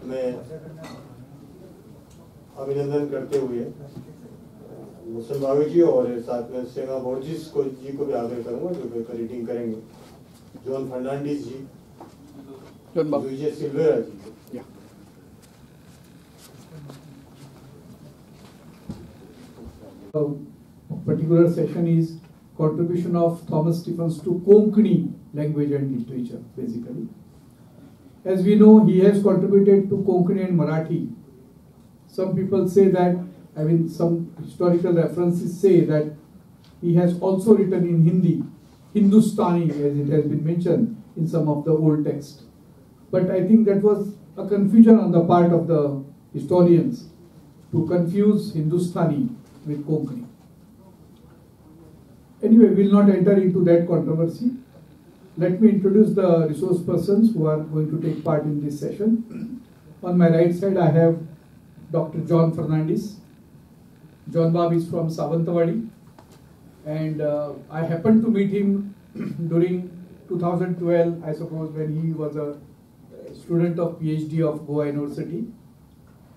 मैं अभिनंदन करते हुए मुसलमावी जी और साथ में सेमा बोर्जिस को जी को भी आग्रह करूंगा जो पेपर रीडिंग करेंगे, जॉन फर्नांडिस जी, विजय सिल्वेरा जी। Particular session is contribution of Thomas Stephens to Konkani language and literature, basically. As we know, he has contributed to Konkani and Marathi. Some people say that, I mean, some historical references say that he has also written in Hindi, Hindustani, as it has been mentioned in some of the old texts. But I think that was a confusion on the part of the historians to confuse Hindustani with Konkani. Anyway, we will not enter into that controversy. Let me introduce the resource persons who are going to take part in this session. On my right side, I have Dr. John Fernandes. John Bob is from Sawantwadi, and I happened to meet him during 2012, I suppose, when he was a student of PhD of Goa University.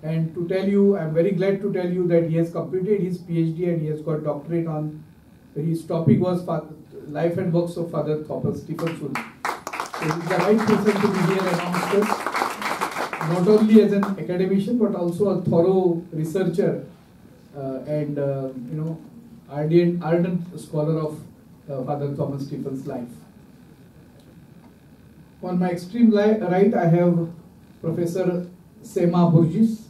And to tell you, I am very glad to tell you that he has completed his PhD and he has got doctorate on, his topic was life and works of Father Thomas Stephens. So he is the right person to be here amongst us, not only as an academician but also a thorough researcher and you know, ardent scholar of Father Thomas Stephens' life. On my extreme right, I have Professor Sema Borges.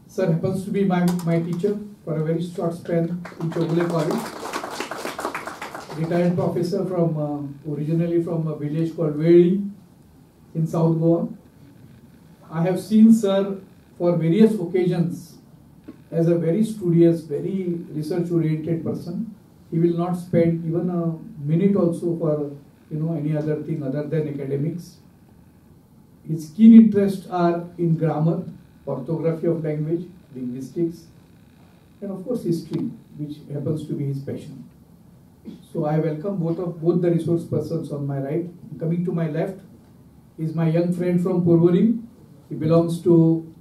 Sir happens to be my teacher for a very short span in Chowgule College. Retired professor from originally from a village called Veli in South Goa. I have seen sir for various occasions as a very studious, very research-oriented person. He will not spend even a minute also for, you know, any other thing other than academics. His keen interests are in grammar, orthography of language, linguistics, and of course history, which happens to be his passion. So I welcome both the resource persons on my right. Coming to my left is my young friend from Porvorim. He belongs to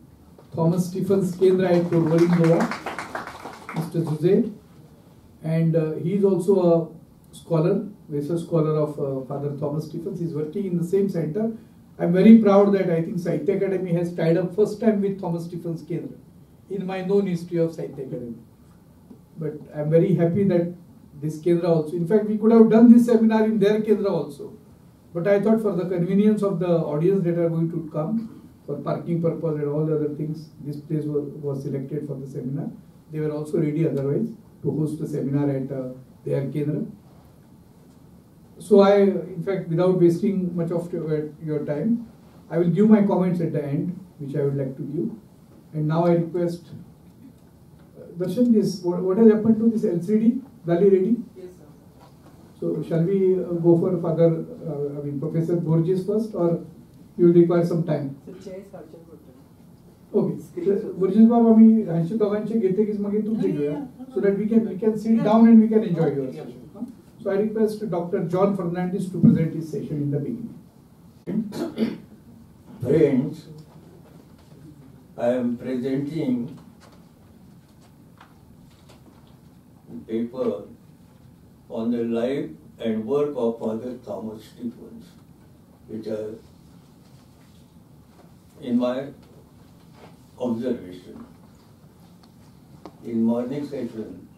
Thomas Stephens Kendra at Porvorim, Goa, Mr. Jose, and he is also a scholar, research scholar of Father Thomas Stephens. He is working in the same center. I am very proud that I think Sahitya Academy has tied up first time with Thomas Stephens Kendra in my known history of Sahitya Academy. But I am very happy that this Kendra also, in fact we could have done this seminar in their Kendra also, but I thought for the convenience of the audience that are going to come, for parking purpose and all the other things, this place was selected for the seminar. They were also ready otherwise to host the seminar at their Kendra. So I, in fact, without wasting much of your time, I will give my comments at the end, which I would like to give. And now I request, Darshan, this, what has happened to this LCD? Dali ready? Yes, sir. So shall we go for Father, Professor Borges first, or you will require some time? Okay. Borges Baba, आम्ही ह्यांचे दोघांचे घेते की मागीर तुमचे घेऊया, so that we can sit down and we can enjoy your session. So I request Dr. John Fernandes to present his session in the beginning. Friends, I am presenting a paper on the life and work of Father Thomas Stephens, which are in my observation. In morning session,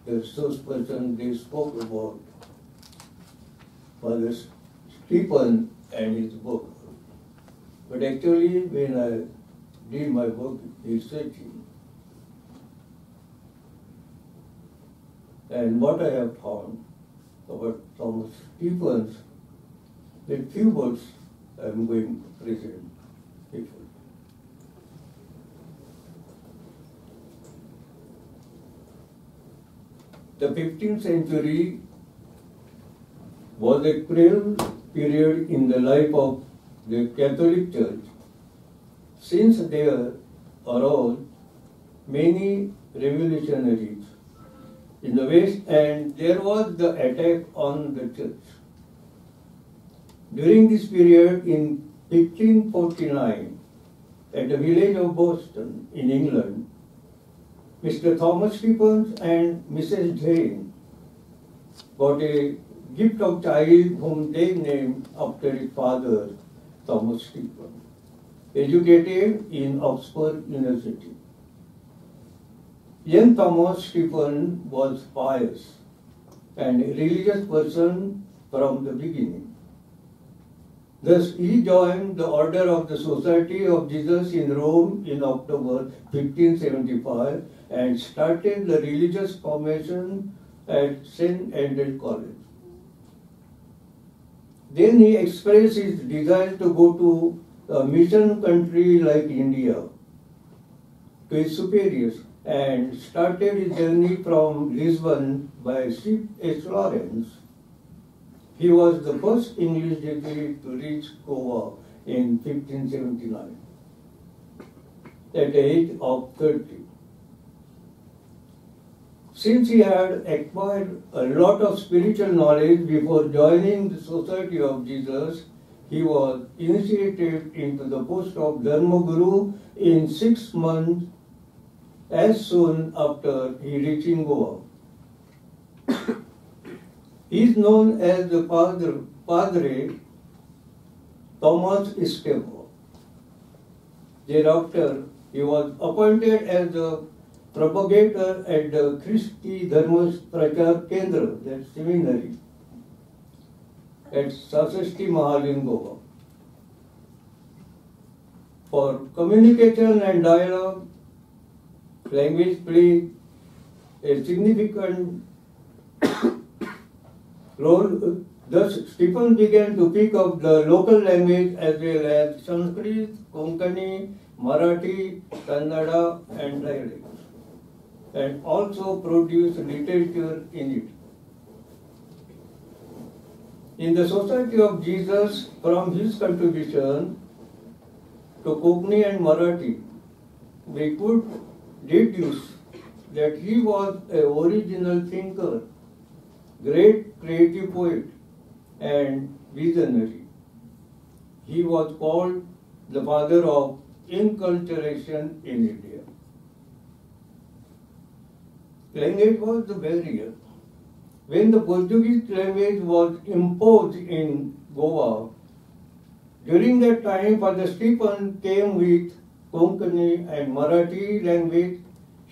the resource person, they spoke about Father Stephen and his work. But actually, when I did my work researching, and what I have found about Thomas Stephens, with few words I am going to present before. The 15th century was a cruel period in the life of the Catholic Church, since there arose many revolutionaries in the West and there was the attack on the Church. During this period in 1549 at the village of Boston in England, Mr. Thomas Stephens and Mrs. Jane got a gift of child whom they named after his father, Thomas Stephen, educated in Oxford University. Young Thomas Stephen was pious and a religious person from the beginning. Thus, he joined the Order of the Society of Jesus in Rome in October 1575 and started the religious formation at St. Andrew's College. Then he expressed his desire to go to a mission country like India to his superiors and started his journey from Lisbon by ship at Florence. He was the first English Jesuit to reach Goa in 1579 at the age of 30. Since he had acquired a lot of spiritual knowledge before joining the Society of Jesus, he was initiated into the post of Dharmaguru in 6 months as soon after he reaching Goa. He is known as the Padre Thomas Estevão. Thereafter, he was appointed as the propagator at the Christi Dharma Prachar Kendra, that seminary, at Sasasti Mahal in Goa. For communication and dialogue, language played a significant role. Thus, Stephen began to pick up the local language as well as Sanskrit, Konkani, Marathi, Kannada, and dialects, and also produced literature in it. In the Society of Jesus, from his contribution to Konkani and Marathi, we could deduce that he was an original thinker, great creative poet and visionary. He was called the father of inculturation in India. Language was the barrier. When the Portuguese language was imposed in Goa, during that time Father Stephen came with Konkani and Marathi language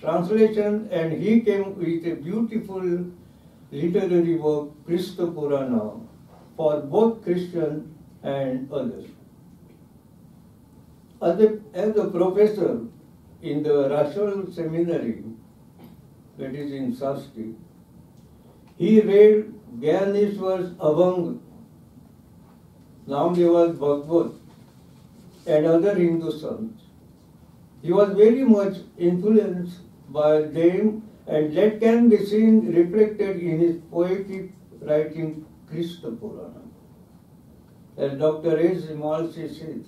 translation, and he came with a beautiful literary work, Krishna Purana, for both Christian and others. As a professor in the Russell Seminary, that is in Sasti, he read Gyaneshwar's Abhang, Namdeva's Bhagavad, and other Hindu sons. He was very much influenced by them, and that can be seen reflected in his poetic writing, Krishna Purana. As Dr. S. Malsi says,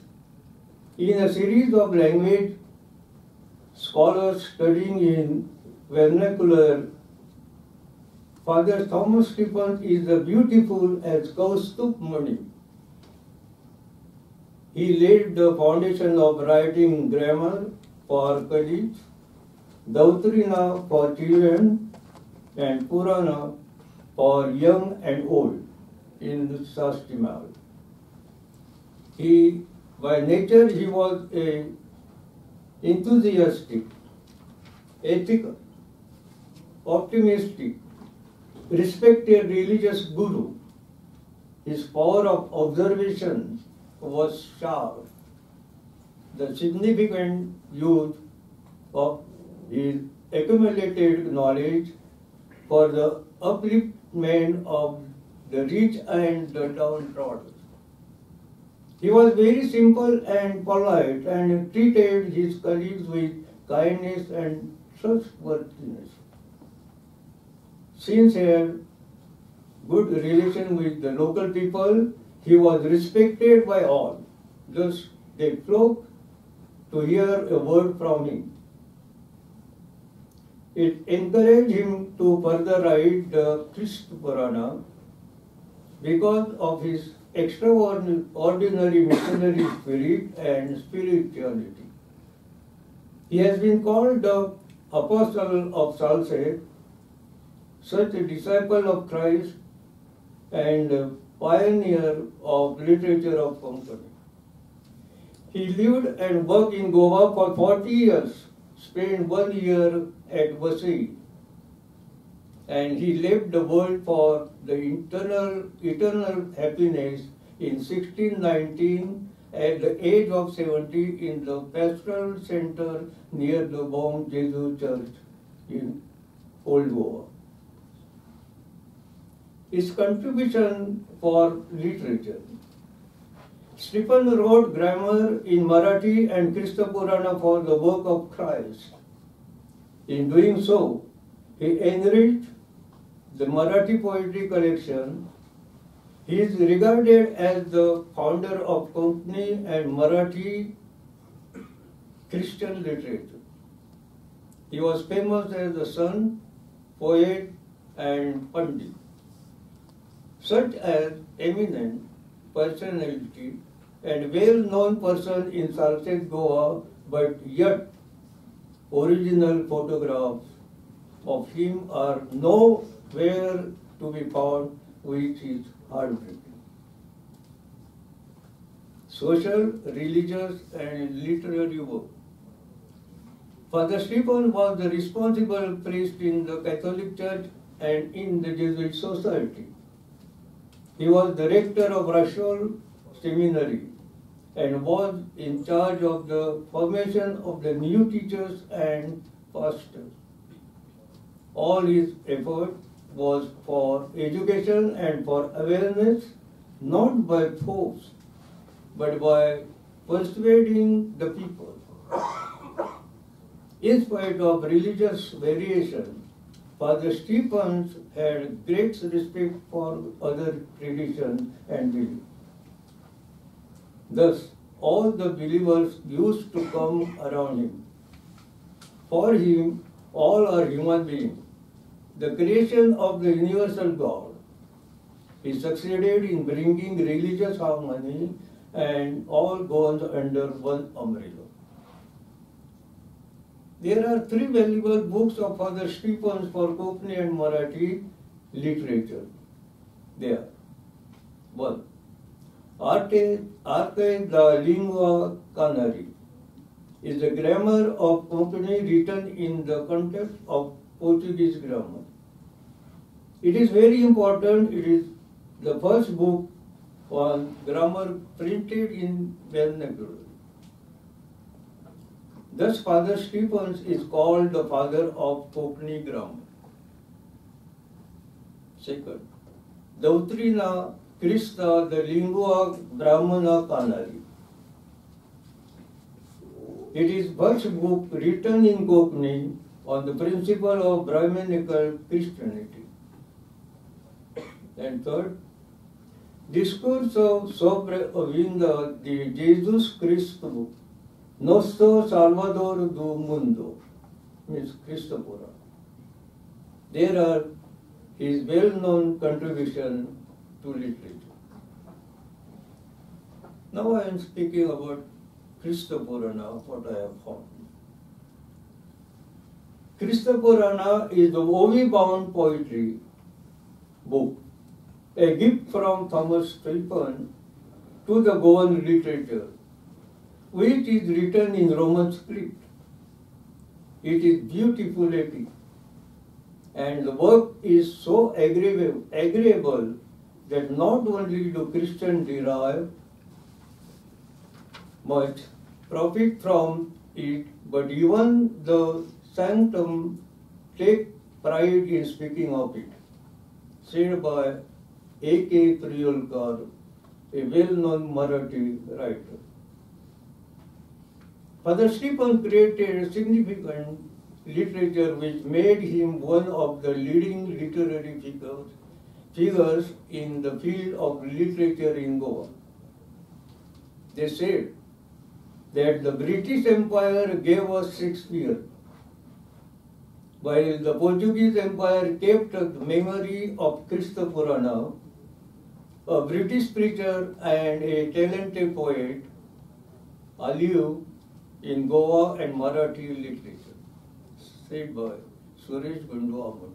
in a series of language scholars studying in vernacular, Father Thomas Stephen is as beautiful as Kaustubh Mani. He laid the foundation of writing grammar for colleagues, Dautrina for children, and Purana for young and old in the Sasti Mahal. He, by nature, he was a enthusiastic, ethical, optimistic, respected religious guru. His power of observation was sharp. The significant use of his accumulated knowledge for the upliftment of the rich and the downtrodden. He was very simple and polite and treated his colleagues with kindness and trustworthiness. Since he had good relation with the local people, he was respected by all. Thus, they flocked to hear a word from him. It encouraged him to further write the Krishna Purana because of his extraordinary missionary spirit and spirituality. He has been called the Apostle of Salcete, such a disciple of Christ and pioneer of literature of Konkani. He lived and worked in Goa for 40 years, spent 1 year at Vasai, and he left the world for the eternal happiness in 1619 at the age of 70 in the pastoral center near the Bom Jesus Church in Old Goa. His contribution for literature. Stephen wrote grammar in Marathi and Krista Purana for the work of Christ. In doing so, he enriched the Marathi poetry collection. He is regarded as the founder of Konkani and Marathi Christian literature. He was famous as a son, poet, and pandit. Such as eminent personality and well-known person in Salcete, Goa, but yet original photographs of him are nowhere to be found, which is heartbreaking. Social, religious, and literary work. Father Stephen was the responsible priest in the Catholic Church and in the Jesuit Society. He was the rector of Rachol Seminary and was in charge of the formation of the new teachers and pastors. All his effort was for education and for awareness, not by force, but by persuading the people. In spite of religious variation, Father Stephens had great respect for other traditions and beliefs. Thus, all the believers used to come around him. For him, all are human beings, the creation of the universal God. He succeeded in bringing religious harmony and all goes under one umbrella. There are three valuable books of Father Stephens for Konkani and Marathi literature. They are 1. Arte da Lingua Canary is a grammar of Konkani written in the context of Portuguese grammar. It is very important. It is the first book on grammar printed in vernacular. Thus, Father Stephens is called the father of Konkani grammar. Second, Doutrina Christa the Lingua Brahmana Canary. It is first book written in Konkani on the principle of Brahminical Christianity. And third, Discourse of Sobre a Vinda de Jesus Cristo, Nosso Salvador do Mundo, means Krista Purana. There are his well-known contribution to literature. Now I am speaking about Krista Purana, what I have found. Krista Purana is the Ovi-bound poetry book, a gift from Thomas Stephen to the Goan literature, which is written in Roman script. It is beautiful epic, and the work is so agreeable that not only do Christians derive much profit from it, but even the sanctum take pride in speaking of it. Said by A.K. Priyolkar, a well-known Marathi writer. Father Stephen created significant literature which made him one of the leading literary figures in the field of literature in Goa. They said that the British Empire gave us Shakespeare, while the Portuguese Empire kept the memory of Krista Purana. a British preacher and a talented poet, alive in Goa and Marathi literature, said by Suresh Gundu Amonkar.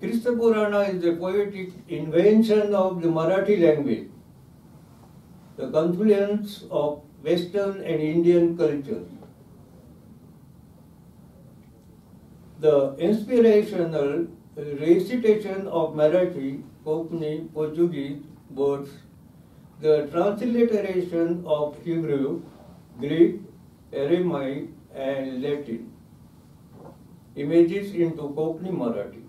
Krista Purana is a poetic invention of the Marathi language, the confluence of Western and Indian cultures. The inspirational recitation of Marathi, Konkani, Portuguese words, the transliteration of Hebrew, Greek, Aramaic, and Latin images into Konkani Marathi.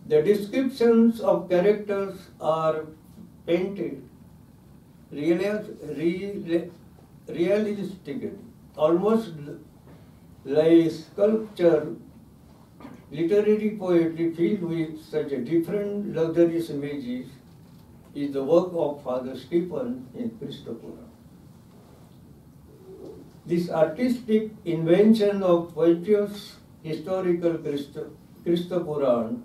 The descriptions of characters are painted realistically, almost like sculpture. Literary poetry filled with such a different luxurious images is the work of Father Stephen in Krista Purana. This artistic invention of virtuous historical Krista Purana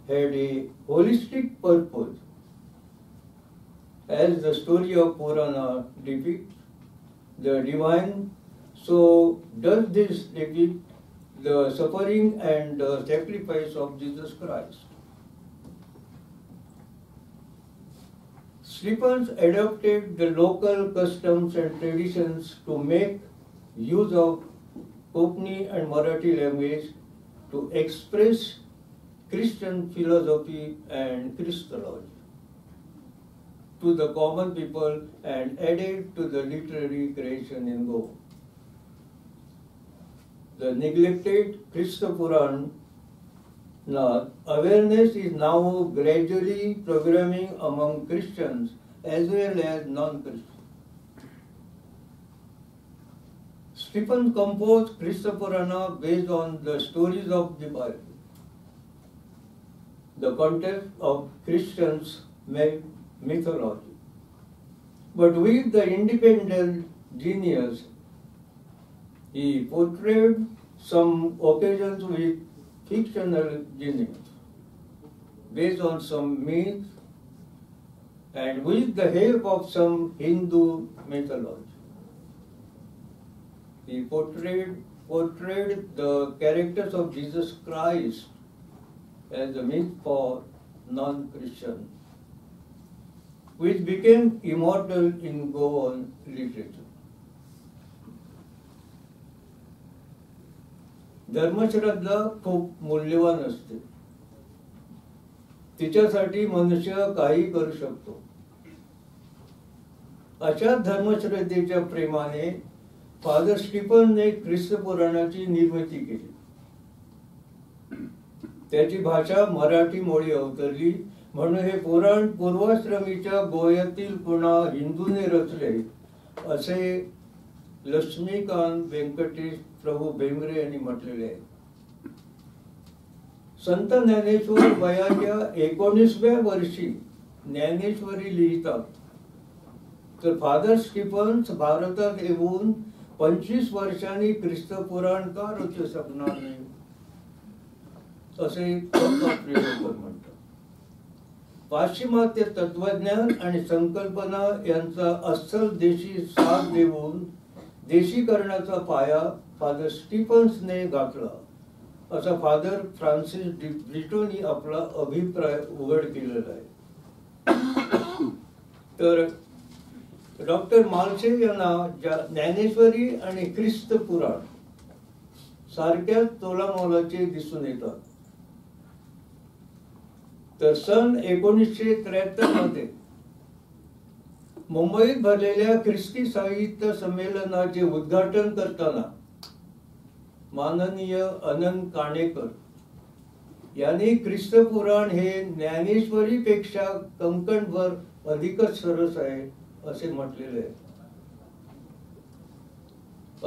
had a holistic purpose, as the story of Purana depicts the divine, so does this depict the suffering and the sacrifice of Jesus Christ. Stephens adopted the local customs and traditions to make use of Konkani and Marathi language to express Christian philosophy and Christology to the common people and added to the literary creation in Goa. The neglected Krista Purana awareness is now gradually programming among Christians as well as non-Christians. Stephen composed Krista Purana based on the stories of the Bible, the context of Christians' mythology, but with the independent genius, he portrayed some occasions with fictional genius, based on some myths and with the help of some Hindu mythology. He portrayed the characters of Jesus Christ as a myth for non-Christians, which became immortal in Goan literature. धर्मश्रद्धा खूप मूल्यवान असते, तिच्यासाठी मनुष्य काही करू शकतो. अशा धर्मश्रद्धेच्या प्रेमाने फादर स्टीफनने ख्रिस्त पुराणाची निर्मिती केली. त्याची भाषा मराठी मोळी अवतरली म्हणून हे पुराण पूर्वाश्रमीच्या गोव्यातील पुन्हा हिंदूने रचले असे लक्ष्मीकांत व्यंकटेश प्रभू बेंगरे यांनी म्हटलेले आहे. संत ज्ञानेश्वर वयाच्या 19व्या वर्षी ज्ञानेश्वरी लिहितात, तर फादर स्टीफन्स भारतात येऊन 25 वर्षांनी ख्रिस्त पुराण का रचू शकणार नाही असे म्हणतात. पाश्चिमात्य तत्वज्ञान आणि संकल्पना यांचा अस्सल देशी साथ देऊन देशीकरणाचा पाया फादर स्टीफन्सने घातला असा फादर फ्रान्सिस ब्रिटोनी आपला अभिप्राय उघड केलेला आहे. तर डॉक्टर मालशे यांना ज्ञानेश्वरी आणि ख्रिस्त पुराण सारख्याच तोलामोलाचे दिसून येतात. तर सन 1973 मध्ये मुंबईत भरलेल्या ख्रिस्ती साहित्य संमेलनाचे उद्घाटन करताना माननीय अनंत काणेकर यांनी ख्रिस्त पुराण हे ज्ञानेश्वरीपेक्षा कंकणभर अधिकच सरस आहे असे म्हटलेले आहे.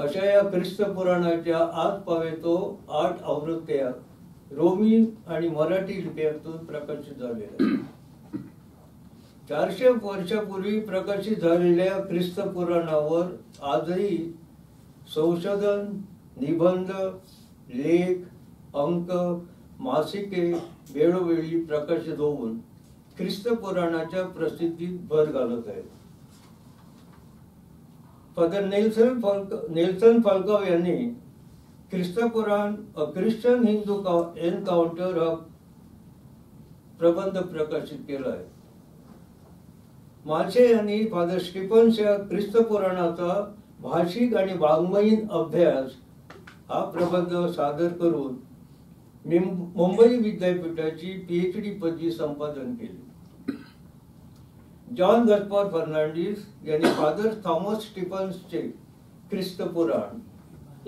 अशा या ख्रिस्त पुराणाच्या आज पावेतो 8 आवृत्त्या रोमी आणि मराठी लिप्यातून प्रकाशित झालेल्या आहेत. 400 वर्षापूर्वी प्रकाशित झालेल्या ख्रिस्त पुराणावर आजही संशोधन, निबंध, लेख, अंक, मासिके वेळोवेळी प्रकाशित होऊन ख्रिस्त पुराणाच्या प्रसिद्धीत भर घालत आहेत. फादर नेल्सन फाल्काव यांनी ख्रिस्त पुराण अ ख्रिश्चन हिंदू एन्काउंटर हा प्रबंध प्रकाशित केला आहे. मालशे यांनी फादर स्टीफन्स या ख्रिस्त पुराणाचा भाषिक आणि वाङ्मयीन अभ्यास हा प्रबंध सादर करून मुंबई विद्यापीठाची PhD पदवी संपादन केली. जॉन गस्पार फर्नांडिस यांनी फादर थॉमस स्टीफन्सचे ख्रिस्त पुराण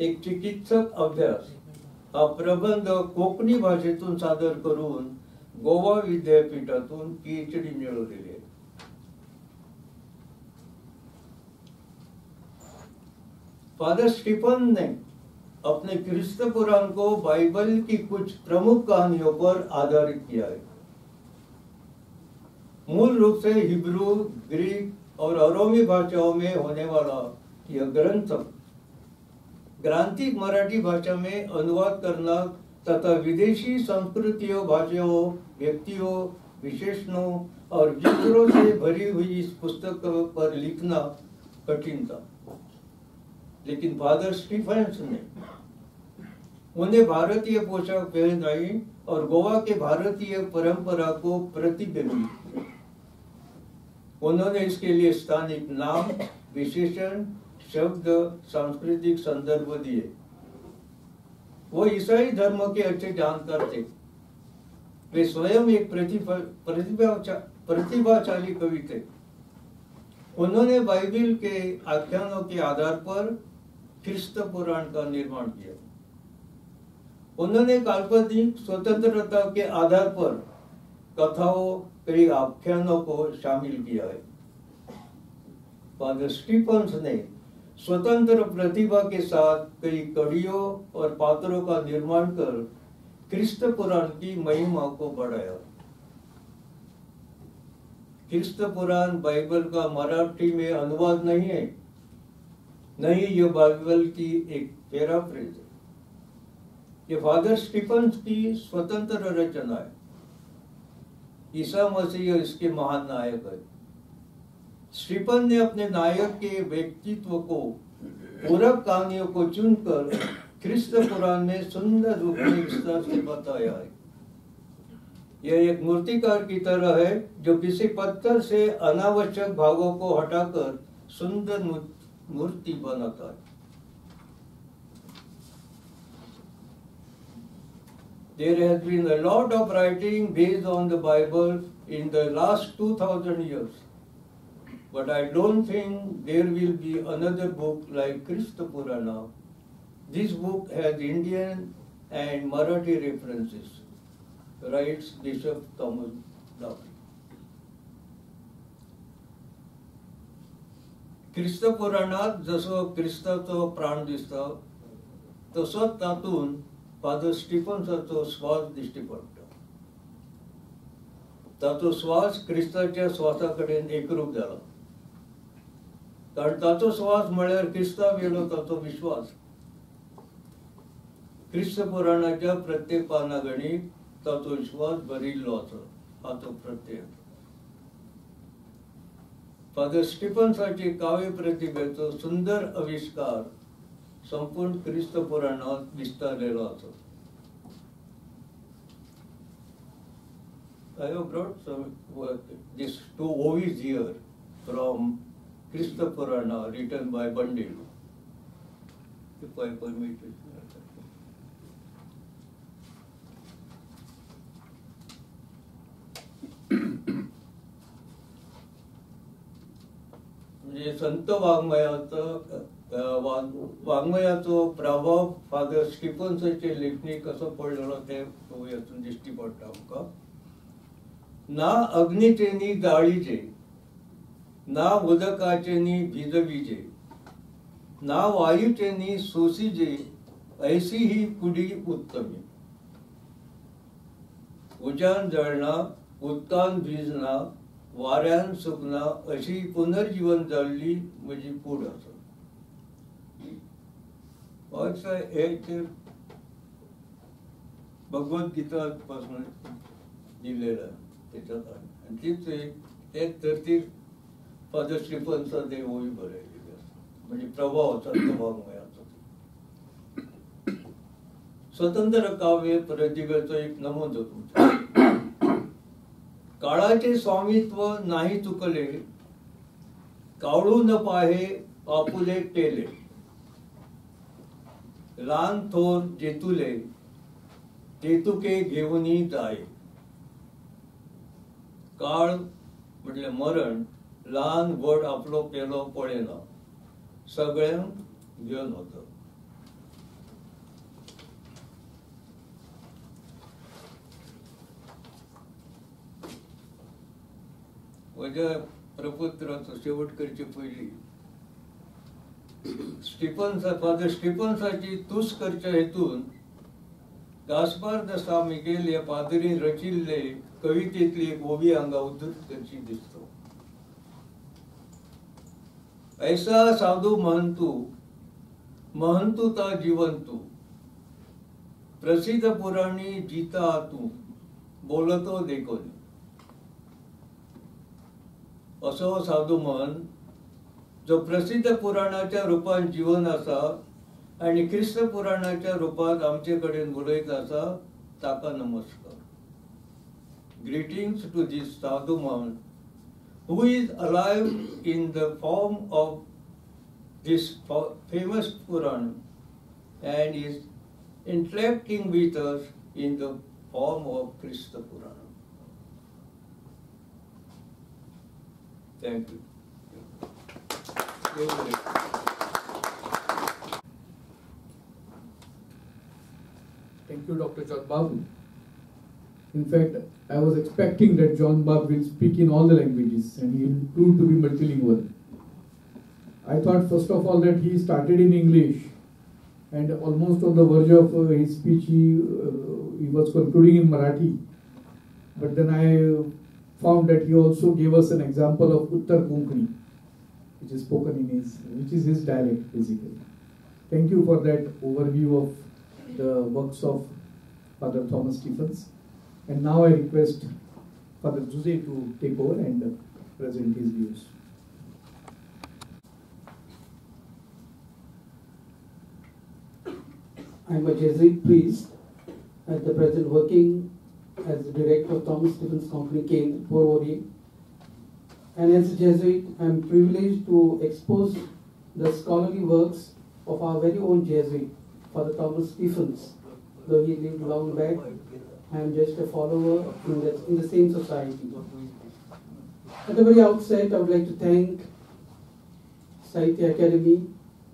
एक चिकित्सक अभ्यास हा प्रबंध कोकणी भाषेतून सादर करून गोवा विद्यापीठातून PhD मिळवलेली आहे. फादर स्टीफन ने अपने ख्रिस्त पुराण को बाइबल की कुछ प्रमुख कहानियों पर आधारित किया है. मूल रूप से हिब्रू, ग्रीक और अरोमी भाषाओं में होने वाला यह ग्रंथ ग्रांथिक मराठी भाषा में अनुवाद करना तथा विदेशी संस्कृतियों, भाषाओं, व्यक्तियों, विशेषणों और विचारों से भरी हुई इस पुस्तक पर लिखना कठिन था, लेकिन फादर स्टीफन्स ने उन्हें भारतीय पोशाक पहनाई और गोवा के भारतीय परंपरा को प्रतिबिंबित. उन्होंने इसके लिए स्थानिक नाम, विशेषण, शब्द, सांस्कृतिक संदर्भ दिए. वो ईसाई धर्म के अच्छे जानकार थे. वे स्वयं एक प्रतिभाशाली कवि थे. उन्होंने बाइबिल के आख्यानों के आधार पर ख्रिस्त पुराण का निर्माण किया. उन्होंने काल्पनिक स्वतंत्रता के आधार पर कथाओं, कई आख्यानों को शामिल किया है. फादर स्टीफन्स ने स्वतंत्र प्रतिभा के साथ कई कड़ियों और पात्रों का निर्माण कर ख्रिस्त पुराण की महिमा को बढ़ाया. ख्रिस्त पुराण बाइबल का मराठी में अनुवाद नहीं है, नहीं यह बाइबल की एक पैराफ्रेज है. ये फादर स्टीफन्स की स्वतंत्र रचना है. ईसा मसीह इसके महान नायक है. स्टीफन ने अपने नायक के व्यक्तित्व को पूरक कहानियों को चुनकर ख्रिस्त पुराण में सुंदर रूप में विस्तार से बताया है. यह एक मूर्तिकार की तरह है जो किसी पत्थर से अनावश्यक भागों को हटाकर सुंदर मूर्ति बनाता है. There has been a lot of writing based on the Bible in the last 2000 years, but I don't think there will be another book like Krista Purana. This book has Indian and Marathi references, writes Bishop Thomas Dabri. Krista पुराणात जसो क्रिस्ताचो प्राण दिसता तसोच तातूंत father स्टीफन्साचो श्वास दिश्टी पडटा. ताचो श्वास क्रिस्ताच्या श्वासा कडेन एकरूप जाला, कारण ताचो श्वास म्हळ्यार क्रिस्ता वेलो ताचो विश्वास. क्रिस्त पुराणाच्या प्रत्येक पानागणीक ताचो विश्वास भरिल्लो आसा हाचो प्रत्यय. फादर स्टीफन्साचे काव्य प्रतिभेचो सुंदर आविश्कार संपूर्ण क्रिस्त पुराणात विस्तारलेलो आसा. I have brought some these two ovis here from Krista Purana written by Bandilu. If I permit it. म्हणजे संत वाङ्मयाचो वाङ्मयाचो प्रभाव फादर स्टीफन्साचे लेखणी कसो पडलेलो ते हातून दिश्टी पडटा आमकां. ना अग्नीचे नी जाळीचे, ना उदकाचे नी भिजवीचे, ना वायूचे नी सोसीजे, ऐसी ही कुडी उत्तमी. उज्यान जळना, उदकान भिजना, वाऱ्यान सुकना अशी पुनर्जीवन जाल्ली म्हजी कूड आसा. हे भगवद्गीता पासून दिलेलं त्याच्यात आणि तीच एक तेच धर्तीर फादर स्टिफन्सा ते ओवी बरयलेली आसा, म्हणजे प्रभाव संत वाङ्मयाचो. स्वतंत्र काव्य प्रतिभेचो एक नमुनो तुमचो. काळाचे स्वामित्व नाही चुकले, कावळू न पाहे आपुले पेले, ल्हान थोर जेतुले तेतुके घेवनी जाय. काळ म्हटल्यार मरण, ल्हान व्हड आपलो पेलो पळयना, सगळ्यांक घेवन वता. म्हज्या प्रपत्राचो शेवट करचे पयलीं स्टिफन्सा फादर स्टिफन्साची तूस करच्या हेतून गास्पार the सा मिगेल ह्या पाद्रीन रचिल्ले कवितेंतली एक ओवी हांगा उद्धृत करची दिसता. ऐसा साधू महंतू महंतू ता जीवंतू, प्रसिद्ध पुराणी जिता तू बोलतो देखोनी. असो साधू महंत जो प्रसिद्ध पुराणाच्या रुपान जीवन आसा आनी क्रिस्त पुराणाच्या रुपान आमचे कडेन उलयत आसा ताका नमस्कार. Greetings to this sadhu mahant who is alive in the form of this famous Puran and is interacting with us in the form of Krishna Purana. Thank you. Thank you, Dr. John Babu. In fact, I was expecting that John Babu will speak in all the languages and he proved to be multilingual. I thought first of all that he started in English and almost on the verge of his speech he was concluding in Marathi. But then I found that he also gave us an example of Uttar Konkani, which is spoken in his, which is his dialect basically. Thank you for that overview of the works of Father Thomas Stephens. And now I request Father Jose to take over and present his views. I am a Jesuit priest at the present working as the director of Thomas Stephens Konkani Kendra, Porvorim. And as a Jesuit, I am privileged to expose the scholarly works of our very own Jesuit, Father Thomas Stephens. Though he lived long back, I am just a follower in the same society. At the very outset, I would like to thank Sahitya Academy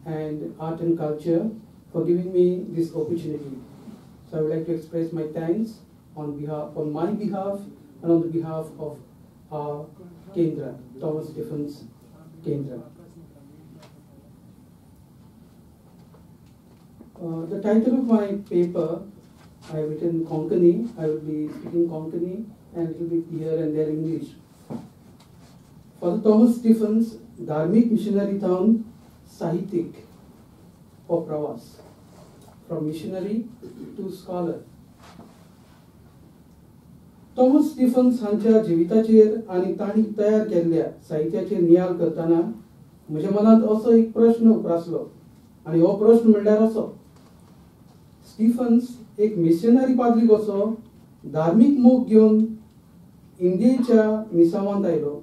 and Art and Culture for giving me this opportunity. So I would like to express my thanks on my behalf and on the behalf of our Kendra, Thomas Stephens Kendra. The title of my paper, I have written Konkani. I will be speaking Konkani and it will be here and there English. Father Thomas Stephens, Dharmic Missionary Town, Sahitik or Pravas, from missionary to scholar. Thomas Stephens हांच्या जिविताचेर आनी तांणी तयार केल्ल्या साहित्याचेर नियाळ करतना म्हज्या मनांत असो एक प्रश्न उप्रासलो आनी हो प्रश्न म्हणल्यार असो, स्टीफन्स एक मिशनरी पाद्री कसो धार्मीक मोग घेवन इंडियेच्या मिसावांत आयलो.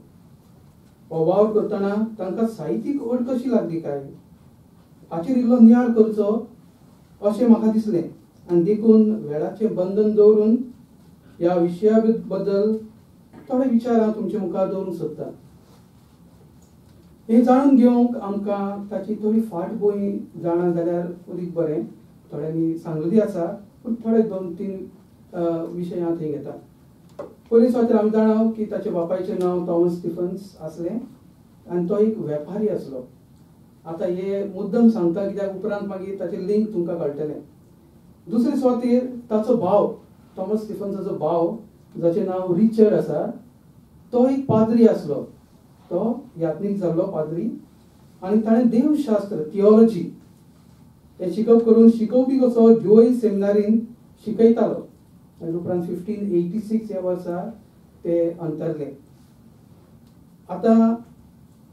हो वावर करतना तांकां साहित्यीक ओड कशी लागली काय हाचेर इल्लो नियाळ करचो अशें म्हाका दिसलें आनी देखून वेळाचें बंधन दवरून ह्या विशया बद्दल थोडे विचार हांव तुमचे मुखार दवरूंक सोदता. हें जाणून घेवंक आमकां ताची थोडी फाटभूंय जाणा जाल्यार अदीक बरें. थोड्यांनी सांगलेली आसा पूण थोडे दोन तीन विशय हांव थंय घेता. पयले सुवातेर आमी जाणा की ताच्या बापायचें नांव थॉमस स्टिफन्स आसलें आनी तो एक वेपारी आसलो. आतां हे मुद्दम सांगता कित्याक उपरांत मागीर ताचें लिंक तुमकां कळटलें. दुसरे सुवातेर ताचो भाव थॉमस स्टिफन्साचो भाव जाचें नांव रिचर्ड आसा तो एक पाद्री आसलो. तो यात्नीक जाल्लो पाद्री आनी ताणें देवशास्त्र थियोलॉजी हें शिकप करून शिकोवपी कसो जोय सेमिनारीन शिकयतालो. आनी उपरांत 1586 ह्या वर्सा ते अंतरले. आतां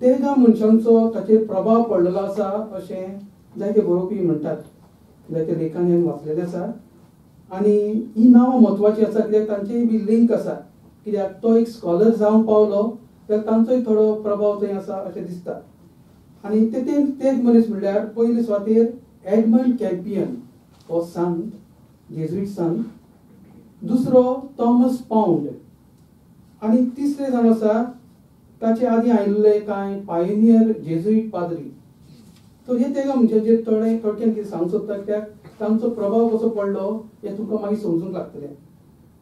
तेगा मनशांचो ताचेर प्रभाव पडलेलो आसा अशें जायते बरोवपी म्हणटात, जायते लेखांनी हांवें वाचलेलें आसा. आनी ही नांवां म्हत्वाचीं आसा कित्याक तांचेय बी लिंक आसा, कित्याक तो एक स्कॉलर जावंक पावलो जाल्यार तांचोय थोडो प्रभाव थंय आसा अशें दिसता. आनी ते मनीस म्हणल्यार पयले सुवातेर एडमंड कॅम्पियन हो सांत, जेजुईट सांत, दुसरो थॉमस पावंड आनी तिसरे जावन आसा ताचे आदीं आयिल्ले कांय पायनियर जेजुईट पाद्री. तर हे तेगा मनशाचेर थोडे थोडक्यान कितें सांगूंक सोदता कित्याक तांचो प्रभाव कसो पडलो हें तुमकां मागीर समजूंक लागतलें.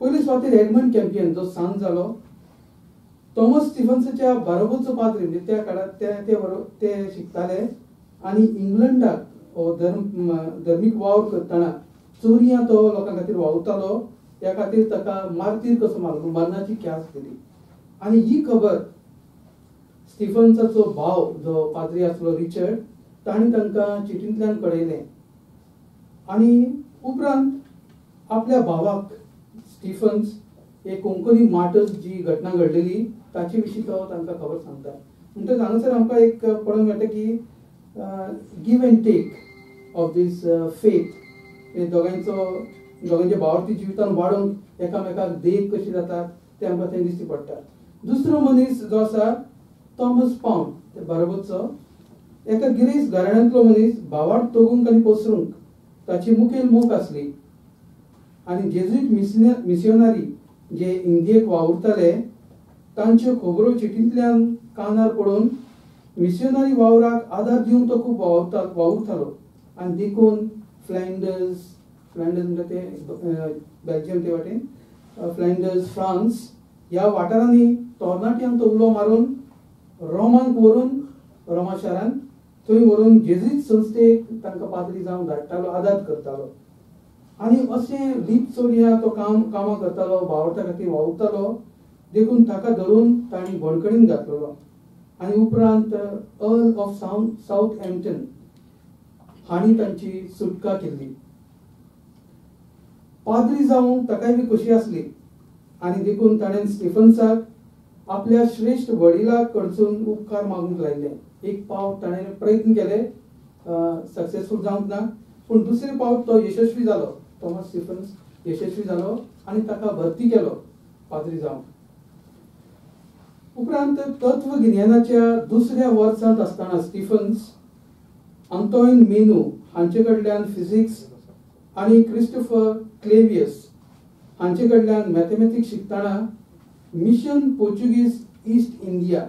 पयले सुवातेर एडमंड कॅम्पियन जो सांत जालो, थॉमस स्टिफन्साच्या बारोबरचो पाद्री म्हणजे त्या काळार ते शिकताले आनी इंग्लंडाक हो धर्मीक वावर करतना चोरयां तो लोकां खातीर वावुरतालो, ह्या खातीर ताका मार्तीर कसो मारलो, मरणाची ख्यास्त दिली. आनी ही खबर स्टिफन्साचो भाव जो पाद्री आसलो रिचर्ड ताणें तांकां चिटींतल्यान कळयलें. आनी उपरांत आपल्या भावाक स्टिफन्स हे कोंकणी मार्टर्स जी घटना घडलेली ताचे विशीं तो तांकां खबर सांगता. म्हणटकच हांगासर आमकां एक पळोवंक मेळटा की give and take of this faith, हे दोगांयच्या भावार्थी जिवितान वाडोवंक एकामेकाक देख कशी जाता ते आमकां थंय दिश्टी पडटा. दुसरो मनीस जो आसा थॉमस पावंड, ते बरोबरचो एका गिरेस्त घराण्यांतलो मनीस, भावार्थ तगूंक आनी पसरूंक ताची मुखेल मोख आसली. आनी जेजुईट मिसियोनारी जे इंडियेक वावुरताले तांच्यो खबरो चिटींतल्यान कानार पडून मिसियोनारी वावराक आदार दिवंक तो खूब वावुरतालो. आनी देखून फ्लँडर्स म्हणटा ते बेल्जियम ते वाटेन, फ्लँडर्स फ्रांस ह्या वाठारांनी तरणाट्यांक तो उलो मारून रोमाक व्हरून, रोमा शारांत थंय व्हरून जेजुईट संस्थेक तांकां पाद्री जावंक धाडटालो, आदार करतालो. आनी अशें लीप चोरयां तो कामां करतालो, भावार्था खातीर वावुरतालो, देखून ताका धरून तांणी बंदखणीन घातलेलो. आनी उपरांत अर्ल ऑफ साउथ एम्पटन हांणी तांची सुटका केल्ली. पाद्री जावंक ताकाय बी खोशी आसली आनी देखून ताणें स्टिफन्साक आपल्या श्रेश्ठ वडिला कडसून उपकार मागूंक लायले. एक पावट ताणें प्रयत्न केले, सक्सेसफूल जावंक ना, पूण दुसरे पावट तो यशस्वी जालो, थॉमस स्टिफन्स यशस्वी जालो आनी ताका भरती केलो पाद्री जावंक. उपरांत तत्वगिन्यानाच्या दुसऱ्या वर्सांत आसतना स्टिफन्स आंतोइन मेनू हांचे कडल्यान फिजिक्स आनी क्रिस्टोफर क्लेवियस हांचे कडल्यान मॅथमॅटिक्स शिकतना मिशन पोर्चुगीज ईस्ट इंडिया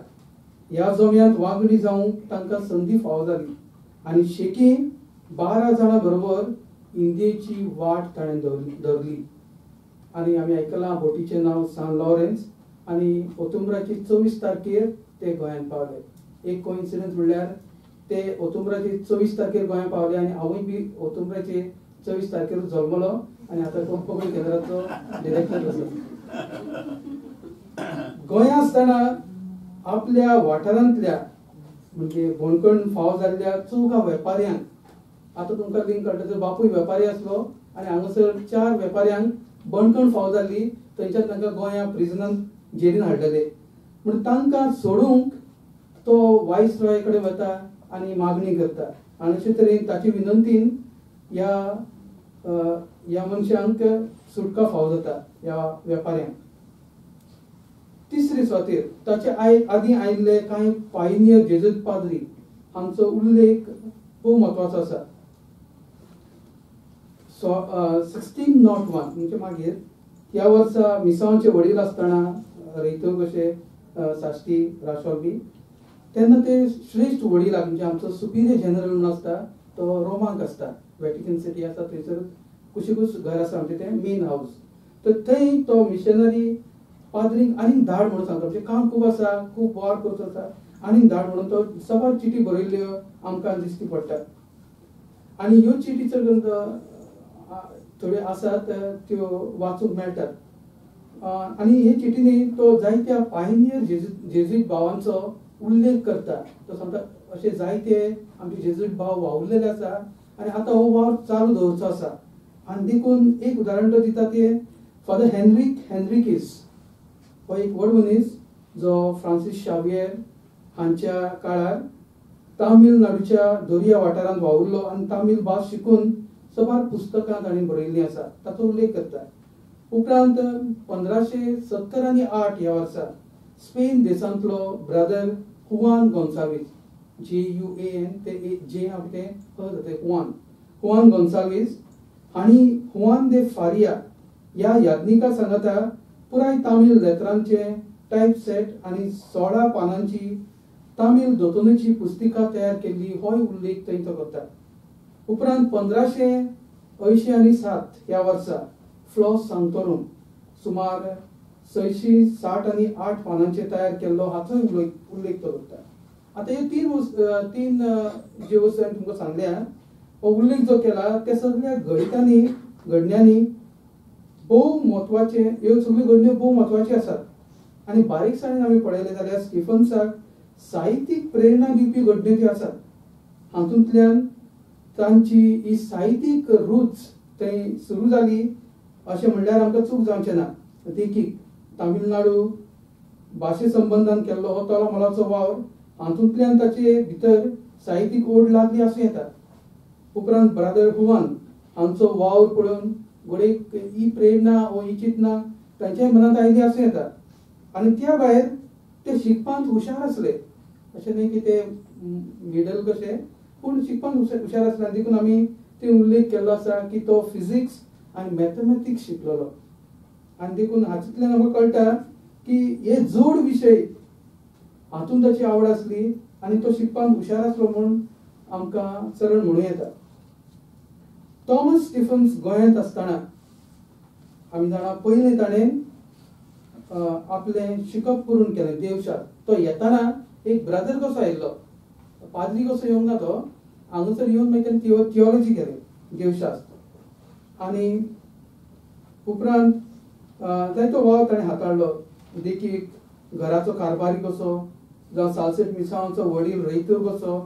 ह्या जम्यांत वांगडी जावंक तांकां संदी फावो जाली आनी शेकी 12 जाणां बरोबर इंडियेची वाट ताणें धरली. आनी आमी आयकलां बोटीचें नांव सान लॉरेन्स आनी ओतुंबराची 24 तारखेर ते गोंयांत पावले. एक कोइन्सिडन्स म्हणल्यार ते ओतुंबराचे 24 तारखेर गोंयांत पावले आनी हांवूय बी ओतुंबराचे 24 तारखेर जल्मलो आनी आतां कोंकणी केंद्राचो डिरेक्टर आसा. गोंया आसतना आपल्या वाठारांतल्या म्हणजे बणकण फावो जाल्ल्या 4 वेपाऱ्यांक, आतां तुमकां लिंक कळटा, बापूय वेपारी आसलो आनी हांगासर 4 वेपाऱ्यांक बणकण फावो जाल्ली, थंयच्यान तांकां गोंया प्रिजनान जेलीन हाडलेले. म्हण तांकां सोडूंक तो वायसरॉय कडेन वता आनी मागणी करता आनी अशे तरेन ताचे विनंतीन ह्या मनशांक सुटका फावो जाता, ह्या वेपाऱ्यांक. तिसरे सुवातेर ताचे आदीं आयिल्ले कांय पायनियर जेजुईट पाद्री हांचो उल्लेख खूब म्हत्वाचो आसा. 1601 म्हणजे मागीर ह्या वर्सा मिसांवाचे वडील आसतना रयतो कशे साश्टी राशोल बी तेन्ना ते श्रेश्ठ वडिलाक म्हणजे आमचो सुपिरियर जनरल म्हणून आसता तो रोमाक आसता, वेटिकन सिटी आसा थंयसर कुशीकूच घर आसा आमचें तें मेन हावस. तर थंय तो मिशनरी पाद्रींक आनीक धाड म्हणून सांगता, म्हणजे काम खूब आसा, खूब वावर करचो आसा, आनीक धाड म्हणून तो सबार चिटी बरयल्ल्यो आमकां दिश्टी पडटात. आनी ह्यो चिटी चड करून थोड्यो आसात त्यो वाचूंक मेळटात. आनी हे चिटींनी तो जायत्या पायनियर जेजुईट भावांचो उल्लेख करता. तो सांगता अशे जायते आमचे जेजुईट भाव वावुरलेले आसा आनी आतां हो वावर चालू दवरचो आसा. आनी देखून एक उदाहरण तो दिता ते फादर हेनरीक हेनरिकीस हो एक व्हड मनीस जो फ्रांसीस शावियर हांच्या काळार तामिळनाडूच्या दर्या वाठारांत वावुरलो आनी तामीळ भास शिकून सबार पुस्तकां तांणी बरयल्लीं आसा, ताचो उल्लेख करता. उपरांत 1570 आनी 8 ह्या वर्सा स्पेन देशांतलो ब्रदर हुआन गोन्साल्वीस, JUAN ते जे ते जाता हुआन, हुआन गोन्साल्वीस हांणी हुआन दे फारिया ह्या याज्ञिका सांगाता पुराय तामीळ लेतरांचे टायप सेट आनी 16 पानांची तामीळ दोतोनीची पुस्तिका तयार केल्ली होय उल्लेख थंय तो करता. उपरांत 1587 आनी 7 ह्या वर्सा फ्लॉस सांतोरूम सुमार 660 आनी 8 पानांचे तयार केल्लो हाचोय उल्लेख तो करता. आतां हे तीन जे वस्तू हांवें तुमकां सांगल्या हो उल्लेख जो केला त्या सगळ्या घडितांनी घडण्यांनी भोव म्हत्वाचे, ह्यो सगळ्यो घडण्यो भोव म्हत्वाच्यो आसात आनी बारीकसाणेन आमी पळयलें जाल्यार स्टिफन्साक साहित्यीक प्रेरणा दिवपी घडण्यो त्यो आसात. हातूंतल्यान तांची ही साहित्यीक रूच थंय सुरू जाली अशें म्हणल्यार आमकां चूक जावचें ना. देखीक तामिळनाडू भाशे संबंदान केल्लो हो तोलामोलाचो वावर हातूंतल्यान ताचे भितर साहित्यीक ओड लागली आसूं येता. उपरांत ब्रादर हुआन हांचो वावर पळोवन घडयेक ही प्रेरणा वो ही चिंतना तांच्याय मनांत आयली आसूं येता. आनी त्या भायर ते शिकपांत हुशार आसले, अशें न्ही की ते मिडल कशे, पूण शिकपांत हुशार आसले आनी देखून आमी ते उल्लेख केल्लो आसा की तो फिजिक्स आनी मॅथमॅटिक्स शिकलेलो आनी देखून हातूंतल्यान आमकां कळटा की हे जोड विशय हातूंत ताची आवड आसली आनी तो शिकपांत हुशार आसलो म्हूण आमकां सरळ म्हणूं येता. थॉमस स्टिफन्स गोंयांत आसतना आमी जाणा पयलें ताणें आपलें शिकप पुरून केलें देवशात. तो येताना एक ब्रदर कसो आयिल्लो, पाद्री कसो येवंक ना, तो हांगासर येवन मागीर ताणें थियोलॉजी केलें देवशास्त्र आनी उपरांत जायतो वावर ताणें हाताळ्ळो. देखीक घराचो कारभारी कसो, जावं सालसेट मिसांवाचो वडील रयतूर कसो.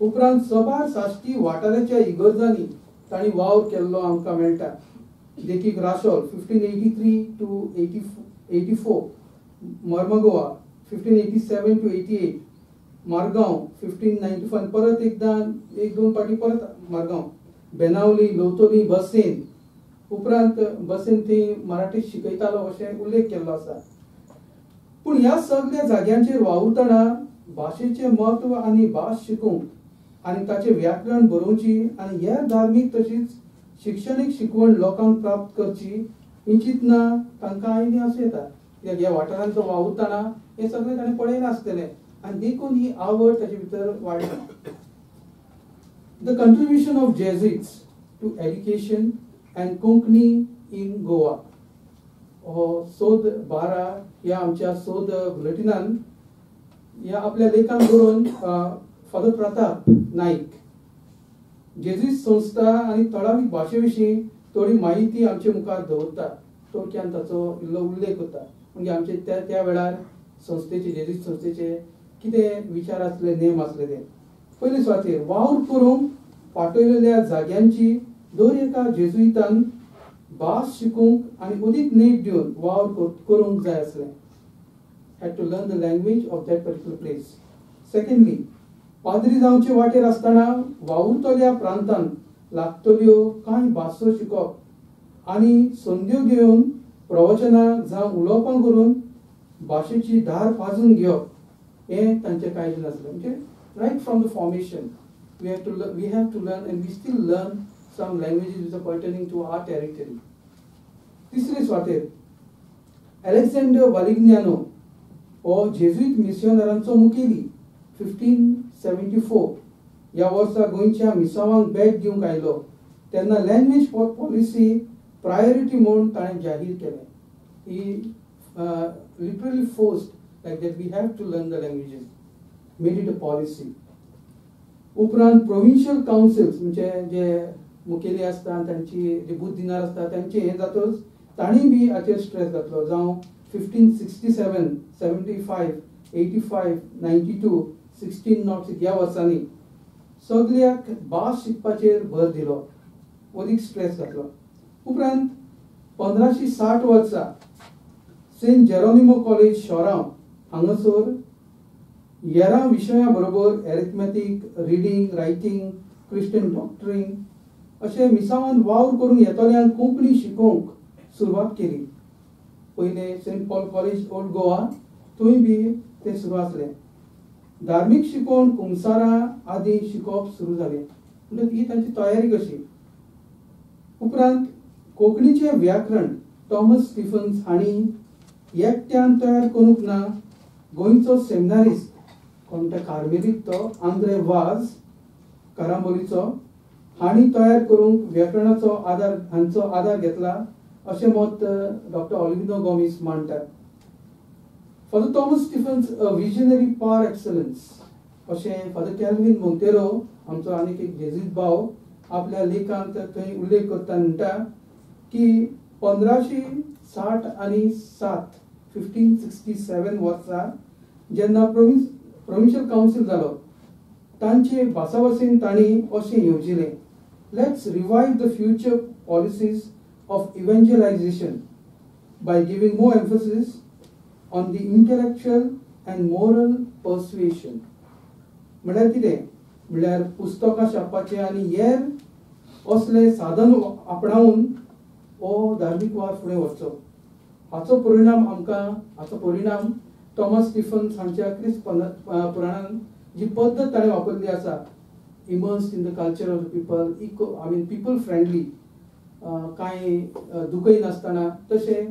उपरांत सबार साश्टी वाठाराच्या इगर्जांनी तांणी वावर केल्लो आमकां मेळटा. देखीक Rachol 1583 to 84, Mormugao 1587 to 88, Margao 1595, परत एकदां एक दोन पाटी परत मारगांव, बेनावली, लोतोली, बसेन. उपरांत बसेन थंय मराठी शिकयतालो अशें उल्लेख केल्लो आसा. पूण ह्या सगळ्या जाग्यांचेर वावुरतना भाशेचें म्हत्व आनी भास शिकूंक आनी ताचें व्याकरण बरोवची आनी हेर धार्मीक तशीच शिक्षणीक शिकवण लोकांक प्राप्त करची ही चिंतना तांकां आयली आसूं येता. कित्याक ह्या वाठारांत तो वावुरतना हें सगळें ताणें पळयलां आसतलें आनी देखून ही आवड ताचे भितर वाडली. The contribution of Jesuits to education and Konkani in Goa हो सोद 12 ह्या आमच्या सोद बुलेटिनान ह्या आपल्या लेखान बरोवन फादर प्रताप नाईक जेजुईत संस्था आनी थळावी भाशे विशीं थोडी म्हायती आमचे मुखार दवरता. थोडक्यान ताचो इल्लो उल्लेख करता. म्हणजे आमचे त्या त्या वेळार संस्थेचे जेजुईत संस्थेचे कितें विचार आसले, नेम आसले ते. पयले सुवातेर वावर करूंक पाठयलेल्या जाग्यांची दर एका जेजुईतान भास शिकूंक आनी अदीक नेट दिवन वावर करूंक जाय आसलें. Had to learn the language of that particular place. Secondly, पाद्री जावचे वाटेर आसतना वावुरतल्या प्रांतांत लागतल्यो कांय भासो शिकप आनी संद्यो घेवन प्रवचनां जावं उलोवपां करून भाशेची धार पाजून घेवप हें तांचें कांय नासलें. म्हणजे right from the formation we have to learn and we still learn some languages which are pertaining to our territory. तिसरे सुवातेर अलेक्झांडर वालिग्नानो हो जेजुईत मिशनरांचो मुखेली 1574 ह्या वर्सा गोंयच्या मिसावांक भेट दिवंक आयलो तेन्ना लँग्वेज पॉलिसी प्रायोरिटी म्हूण ताणें जाहीर केलें. ही literally forced like that we have to learn the languages, made it a policy. उपरांत प्रोविन्शियल कावन्सिल्स म्हणजे जे मुखेली आसता तांची जे बुद्धिनार आसता तांचे हें जातच तांणी बी हाचेर स्ट्रेस घातलो. जावं 1567, 75, 85, 92, 1606 ह्या वर्सांनी सगळ्याक भास शिकपाचेर भर दिलो, अदीक स्ट्रेस घातलो. उपरांत 1560 वर्सा सेंट जेरोनिमो कॉलेज शोरांव हांगासर येरा विशया बरोबर arithmetic, reading, writing, Christian doctrine अशें मिसावान वावर करूंक येतल्यांक कोंकणी शिकोवंक सुरवात केली. पयलें Saint Paul College Old Goa थंय बी तें सुरू आसलें. धार्मीक शिकवण, कुमसारां आदी शिकोवप सुरू जालें. म्हणटकच ही तांची तयारी कशी. उपरांत कोंकणीचें व्याकरण थॉमस स्टिफन्स हांणी एकट्यान तयार करूंक ना, गोंयचो सेमिनारिस्ट कोण त्या कार्मेलीत तो आंद्रे वाज कारांबोलीचो हांणी तयार करूंक व्याकरणाचो आदार हांचो आदार घेतला अशें मत डॉक्टर ऑलिविनो गोमीस मांडटात. Father Thomas Stephens a visionary par excellence अशें फादर कॅल्विन मोंतेरो आमचो आनीक एक जेझीत भाव आपल्या लेखांत थंय उल्लेख करता, म्हणटा की 1560 आनी 7 1567 वर्सा जेन्ना प्रोविन्शियल कावन्सील जालो तांचे भासाभासेन तांणी अशें येवजिलें, let's revive the future policies of evangelization by giving more emphasis on the intellectual and moral persuasion. म्हळ्यार कितें, म्हळ्यार पुस्तकां छापपाचें आनी हेर असले साधन आपणावन हो धार्मीक वावर फुडें वचचो. हाचो परिणाम आमकां हाचो परिणाम थॉमस स्टिफन्स हांच्या क्रिस्त पुराणान जी पद्दत ताणें वापरली आसा, immersed in the culture of the people, eco I mean people friendly, कांय दुखय नासतना तशें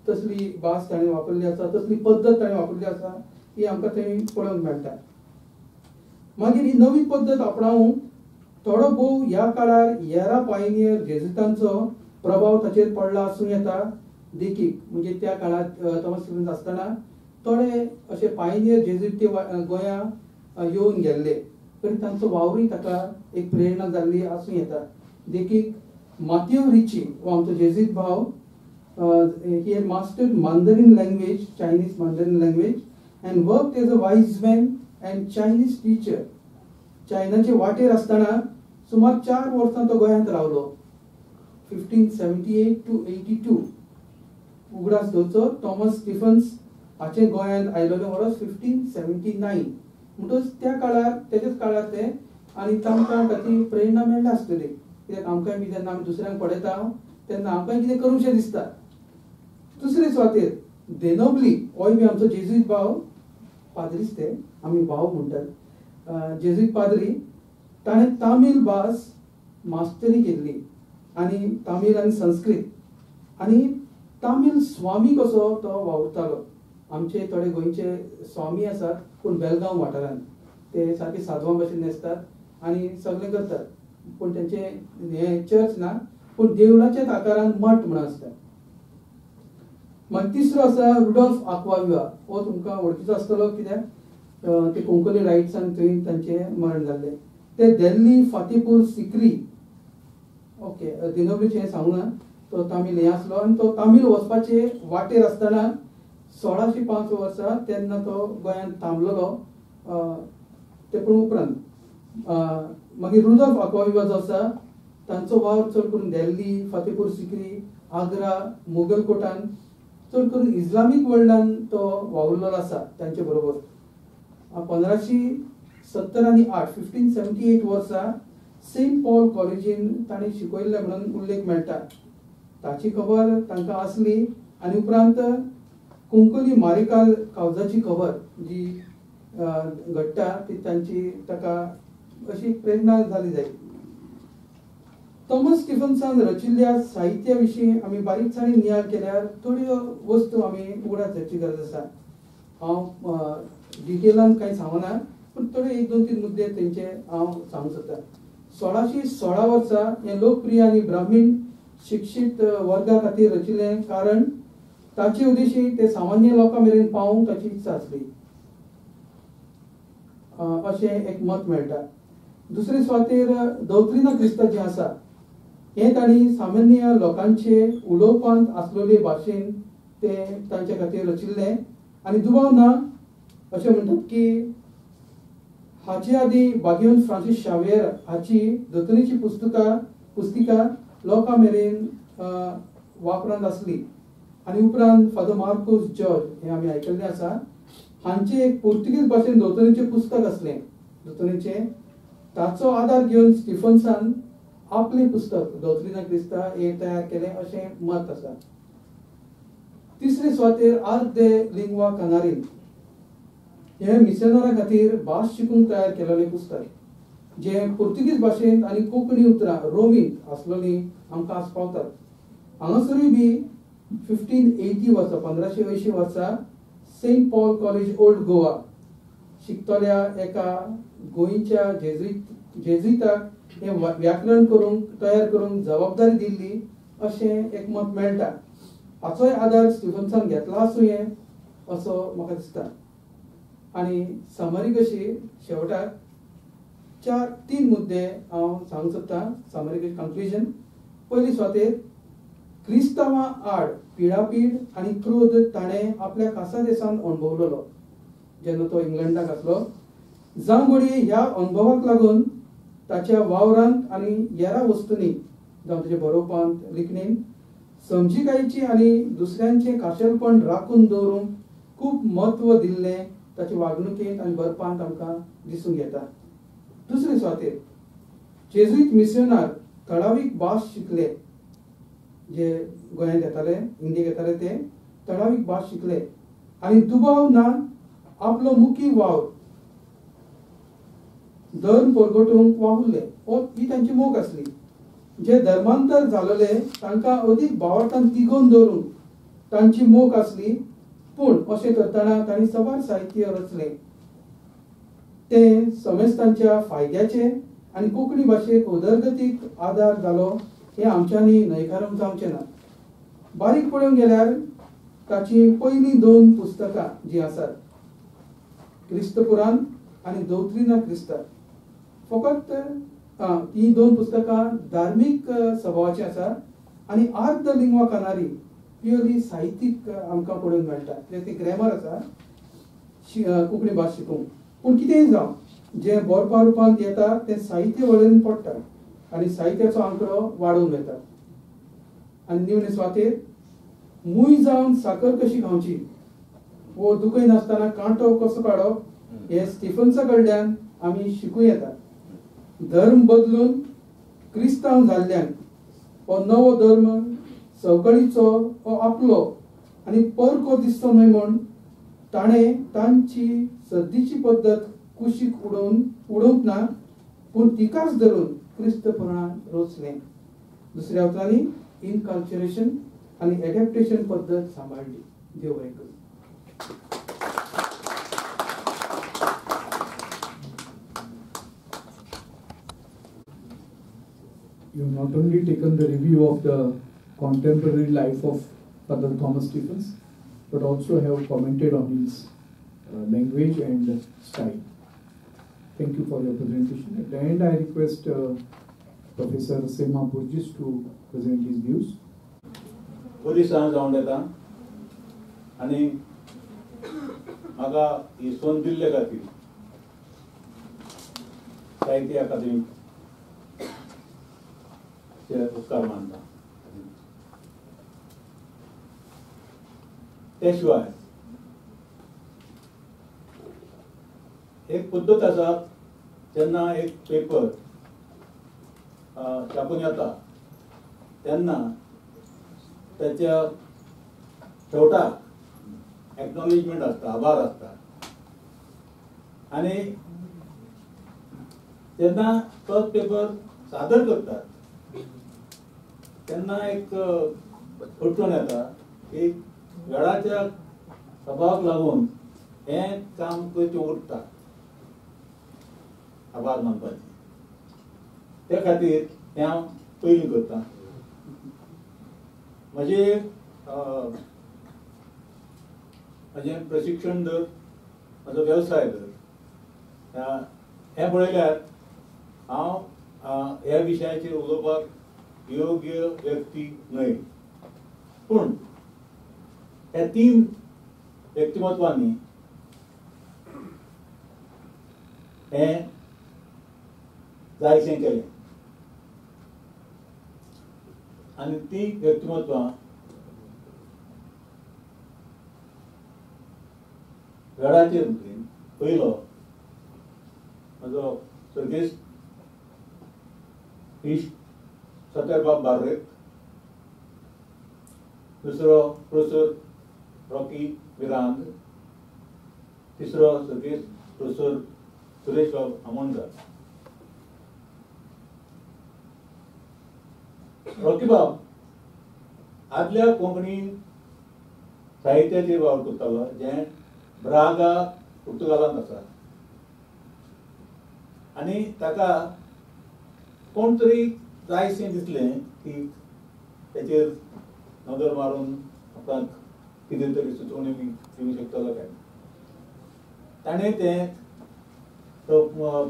तसली भास ताणें वापरली आसा, तसली पद्दत ताणें वापरली आसा, ही आमकां थंय पळोवंक मेळटा. मागीर ही नवी पद्दत आपणावंक थोडो भोव ह्या काळार येरा पायनियर जेजुतांचो प्रभाव ताचेर पडला आसूं येता. देखीक म्हणजे त्या काळार थॉमस स्टिफन्स आसतना थोडे अशे पायनियर जेजुईट ते गोंया येवन गेल्ले, तरी तांचो वावरूय ताका एक प्रेरणा जाल्ली आसूं येता. देखीक मातेव रिची हो आमचो जेजुईट भाव, he had mastered Mandarin language, Chinese Mandarin language, and worked as a wise man and Chinese teacher. चायनाचे वाटेर आसतना सुमार 4 वर्सां तो गोंयांत रावलो, 1578 to 82. उगडास दवरचो थॉमस स्टिफन्स हाचें गोंयांत आयलेलें वर्स 1579. म्हणटकच त्या काळार तेच्याच काळार ते आनी तांकां ताची प्रेरणा मेळ्ळ्या आसतली. कित्याक आमकांय बी जेन्ना आमी दुसऱ्यांक पळयता तेन्ना आमकांय कितें करूंशें दिसता. दुसरे सुवातेर देनोबली होय बी आमचो जेजुईत भाव, पाद्रीच ते आमी भाव म्हणटात, जेजुईत पाद्री, ताणें तामील भास मास्टरी केल्ली आनी तामील आनी संस्कृत आनी तामील स्वामी कसो तो वावुरतालो. आमचे थोडे गोंयचे स्वामी आसात पूण बेलगांव वाठारांत ते सारके साधवां भशेन न्हेसतात आनी सगळें करतात, पूण तेंचे हें चर्च ना, पूण देवळाच्याच आकारान मठ म्हण आसता. मागीर तिसरो आसा रुडॉल्फ आक्वाविवा, हो तुमकां वळखीचो आसतलो कित्याक ते कोंकणी रायट्सान थंय तांचें मरण जाल्लें. ते दिल्ली, फातेपूर सिक्री, ओके दिनोबलीचें हें सांगूना, तो तामील हें आसलो आनी तो तामील वचपाचे वाटेर आसतना 1605 वर्सा तेन्ना तो गोंयांत थांबलेलो ते पूण उपरांत. मागीर रुडॉल्फ आक्वाविवा जो आसा तांचो वावर चड करून दिल्ली, फातेपूर सिक्री, आग्रा, मुगल कोटान, चड करून इस्लामीक वर्ल्डान तो वावुरलेलो आसा तांचे बरोबर. 1570 आनी 8 1578 वर्सा सेंट पॉल कॉलेजीन ताणें शिकयल्लें म्हणून उल्लेख मेळटा. ताची खबर तांकां आसली आनी उपरांत कुंकली मारिकाल कावजाची खबर जी घडटा ती तांची ताका अशी प्रेरणा जाली जाय. थॉमस स्टिफन्सान रचिल्ल्या साहित्या विशीं आमी बारीकसाणेन नियाळ केल्यार थोड्यो वस्तू आमी उगडास धरची गरज आसा. हांव डिटेलान कांय सांगना, पूण थोडे 1 2 3 मुद्दे तेंचे हांव सांगूंक सोदता. 1616 वर्सा हें लोकप्रिय आनी ब्राह्मीण शिक्षीत वर्गा खातीर रचिल्लें, कारण ताचे उद्देशी ते सामान्य लोकां मेरेन पावोवंक ताची इत्सा आसली अशें एक मत मेळटा. दुसरे सुवातेर दोत्रिना क्रिस्ता जें आसा हें तांणी सामान्य लोकांचे उलोवपांत आसलेले भाशेन तें तांचे खातीर रचिल्लें आनी दुबाव ना अशें म्हणटात की हाचे आदीं बागियोन फ्रांसीस शावेर हाची दोतोरीची पुस्तिका लोकां मेरेन वापरांत आसली आनी उपरांत फादर मार्कोस जॉर्ज हें आमी आयकल्लें आसा हांचें एक पुर्तुगीज भाशेन दोतोरीचें पुस्तक आसलें दोतोरीचें, ताचो आदार घेवन स्टिफन्सान आपलें पुस्तक दोत्रिना क्रिस्ता हें तयार केलें अशें मत आसा. तिसरे सुवातेर आर्त दे लिंग्वा कानारीन हें मिशनरा खातीर भास शिकूंक तयार केलेलें पुस्तक जें पुर्तुगीज भाशेंत आनी कोंकणी उतरां रोमींत आसलेलीं आमकां आस्पावतात. हांगासरूय बी 1580 वर्सा 1580 वर्सा Saint Paul college old Goa शिकतल्या एका गोंयच्या जेजुईताक हें व्याकरण करूंक तयार करूंक जबाबदारी दिल्ली अशें एक मत मेळटा. हाचोय आदार स्टिफन्सान घेतला आसूं ये असो म्हाका दिसता. आनी समरी कशी शेवटाक 4-3 मुद्दे हांव सांगूंक सोदतां. समरी कशी कंक्लुजन. पयली सुवातेर क्रिस्तांवां आड पिडापीड आनी क्रोध ताणें आपल्या खासा देशांत अणभवलेलो जेन्ना तो इंग्लंडाक आसलो. जावं घडये ह्या अणभवाक लागून ताच्या वावरांत आनी हेरा वस्तूंनी जावं ताच्या बरोवपांत लिखणेन समजिकायेची आनी दुसऱ्यांचें खाशेलपण राखून दवरूंक खूब म्हत्व दिल्लें ताचे वागणुकेंत आनी बरपांत आमकां दिसूंक येता. दुसरे सुवातेर जेजुईत मिशनार थळावीक भास शिकले जे गोंयांत येताले इंडियेक येताले ते थळावीक भास शिकले आनी दुबाव ना आपलो मुखी वावर धर्म परगटूंक वावुरले हो ही तांची मोख आसली. जे धर्मांतर जालेले तांकां अदीक भावार्थान तिगोवन दवरूंक तांची मोख आसली. पूण अशें करतना तांणी सबार साहित्य रचलें तें समेस्तांच्या फायद्याचें आनी कोंकणी भाशेक उदरगतीक आदार जालो हें आमच्यांनी न्हयकारूंक जावचें ना. बारीक पळोवंक गेल्यार ताचीं पयलीं 2 पुस्तकां जीं आसात क्रिस्तपुरान आनी दोत्रिना क्रिस्ता फकत हीं 2 पुस्तकां धार्मीक स्वभावाचीं आसा आनी आर्त the lingua कानारी प्युअरली साहित्यीक आमकां पळोवंक मेळटा. कित्याक ती ग्रॅमर आसा कोंकणी भास शिकूंक. पूण कितेंय जावं जें बरपा रुपांत येता तें साहित्य वळेरेन पडटा आनी साहित्याचो आंकडो वाडोवन वता. आनी निमणे सुवातेर मूय जावन साकर कशी खावची वो दुखय नासतना कांटो कसो काडप हें स्टिफन्सा कडल्यान आमी शिकूं येता. धर्म बदलून क्रिस्तांव जाल्ल्यान हो नवो धर्म संवकळीचो हो आपलो आनी परको दिसचो न्हय म्हूण ताणें तांची सद्दीची पद्दत कुशीक उडोवंक ना पूण तिकाच धरून क्रिस्तपणान रचलें. दुसऱ्या उतरांनी इनकल्चरेशन आनी एडॅप्टेशन पद्दत सांबाळ्ळी. देव बरें करूं. You have not only taken the review of the contemporary life of Father Thomas Stephens, but also have commented on his language and style. Thank you for your presentation. At the end, I request Professor Sema Burgess to present his views. बरी सांज जावन येता आनी म्हाका ही संद दिल्ले खातीर साहित्य अकादमी उपकार मानता. ते शिवाय एक पद्दत आसा जेन्ना एक पेपर छापून येता तेन्ना त्याच्या शेवटाक एक्नॉलेजमेंट आसता, आभार आसता आनी जेन्ना तोच पेपर सादर करतात तेन्ना एक अडचण येता की वेळाच्या सभावाक लागून हें काम करचें उरता आभार मानपाचें. ते खातीर हें हांव पयलीं करता. म्हजें म्हजें प्रशिक्षण धर, म्हजो वेवसाय धर, हें पळयल्यार हांव ह्या विशयाचेर उलोवपाक योग्य व्यक्ती न्हय. पूण ह्या 3 व्यक्तिमत्वांनी हें जायशें केलें आनी ती व्यक्तिमत्वां वेळाचेर पयलो म्हजो सर्गेस्त इश्ट सतेरबाब बार्रेत, दुसरो प्रोफेसर रॉकी मिरांद, तिसरो सर्गेस्त प्रोफेसर सुरेश बाब आमोणकर. रॉकी बाब आदल्या कोंकणी साहित्याचेर वावर करतालो जें ब्रागा पुर्तुगालांत आसा आनी ताका कोण तरी जायशें दिसलें की तेचेर नदर मारून आपणाक कितें तरी सुचोवणी बी दिवंक शकतलो काय. ताणें तें तो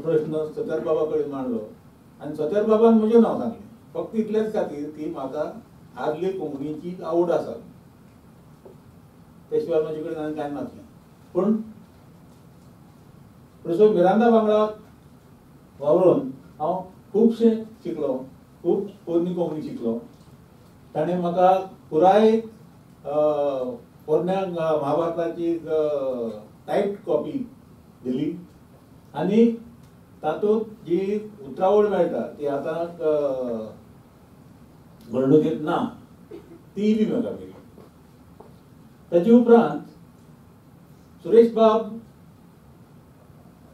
प्रश्न सतेर बाबा कडेन मांडलो आनी सतेर बाबान म्हजें नांव सांगलें फक्त इतलेच खातीर की म्हाका आदली कोंकणीची आवड आसा, ते शिवाय म्हजे कडेन आनी कांय नासलें. पूण प्रोफेसर मिरांदा वांगडा वावरून हांव खुबशें शिकलो, खूब पोरणी कोंकणी शिकलो. ताणें म्हाका पुराय पोरण्या महाभारताची टायप कॉपी दिली आनी तातूंत जी उतरावळ मेळटा ती आतां घडणुकेंत ना ती बी म्हाका मेळ्ळी. ताचे उपरांत सुरेश बाब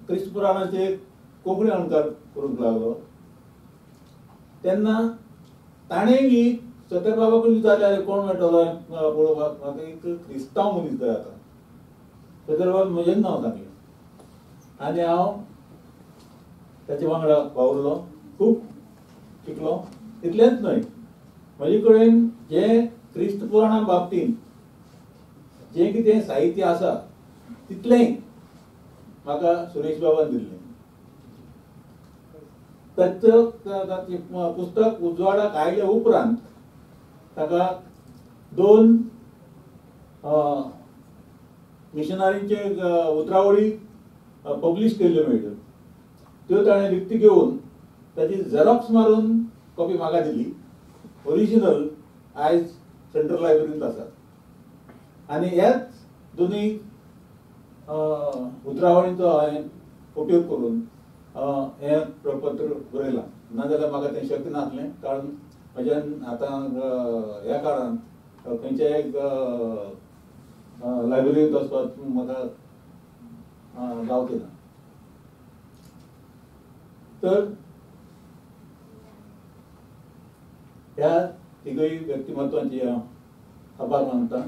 क्रिस्त पुराणाचे कोंकणी अणकार करूंक लागलो तेन्ना ताणें बी सतेर बाबा कडेन विचारलें कोण मेळटलो पळोवपाक, म्हाका एक क्रिस्तांव मनीस जाय. आतां सतेर बाबान म्हजेंच नांव सांगलें आनी हांव ताचे वांगडा वावुरलो, खूब शिकलो. इतलेंच न्हय, म्हजे कडेन जें क्रिस्त पुराणा बाबतींत जें कितें साहित्य आसा तितलेंय म्हाका सुरेश बाबान दिल्लें. ताचें पुस्तक उजवाडाक आयले उपरांत ताका दोन मिशनरींचे उतरावळी पब्लीश केल्ल्यो मेळ्ळ्यो, त्यो ताणें विकती घेवन ताची झेरॉक्स मारून कॉपी म्हाका दिली. ओरिजिनल आयज सेंट्रल लायब्ररींत आसा आनी ह्याच दोनूय उतरावळींचो हांवें उपयोग करून हें प्रपत्र बरयलां. नाजाल्यार म्हाका तें शक्य नासलें, कारण म्हज्यान आतां ह्या काळांत खंयच्याय एक लायब्ररींत वचपाक म्हाका जावचें ना. तर ह्या तिगूय व्यक्तिमत्वांची हांव आभार मानता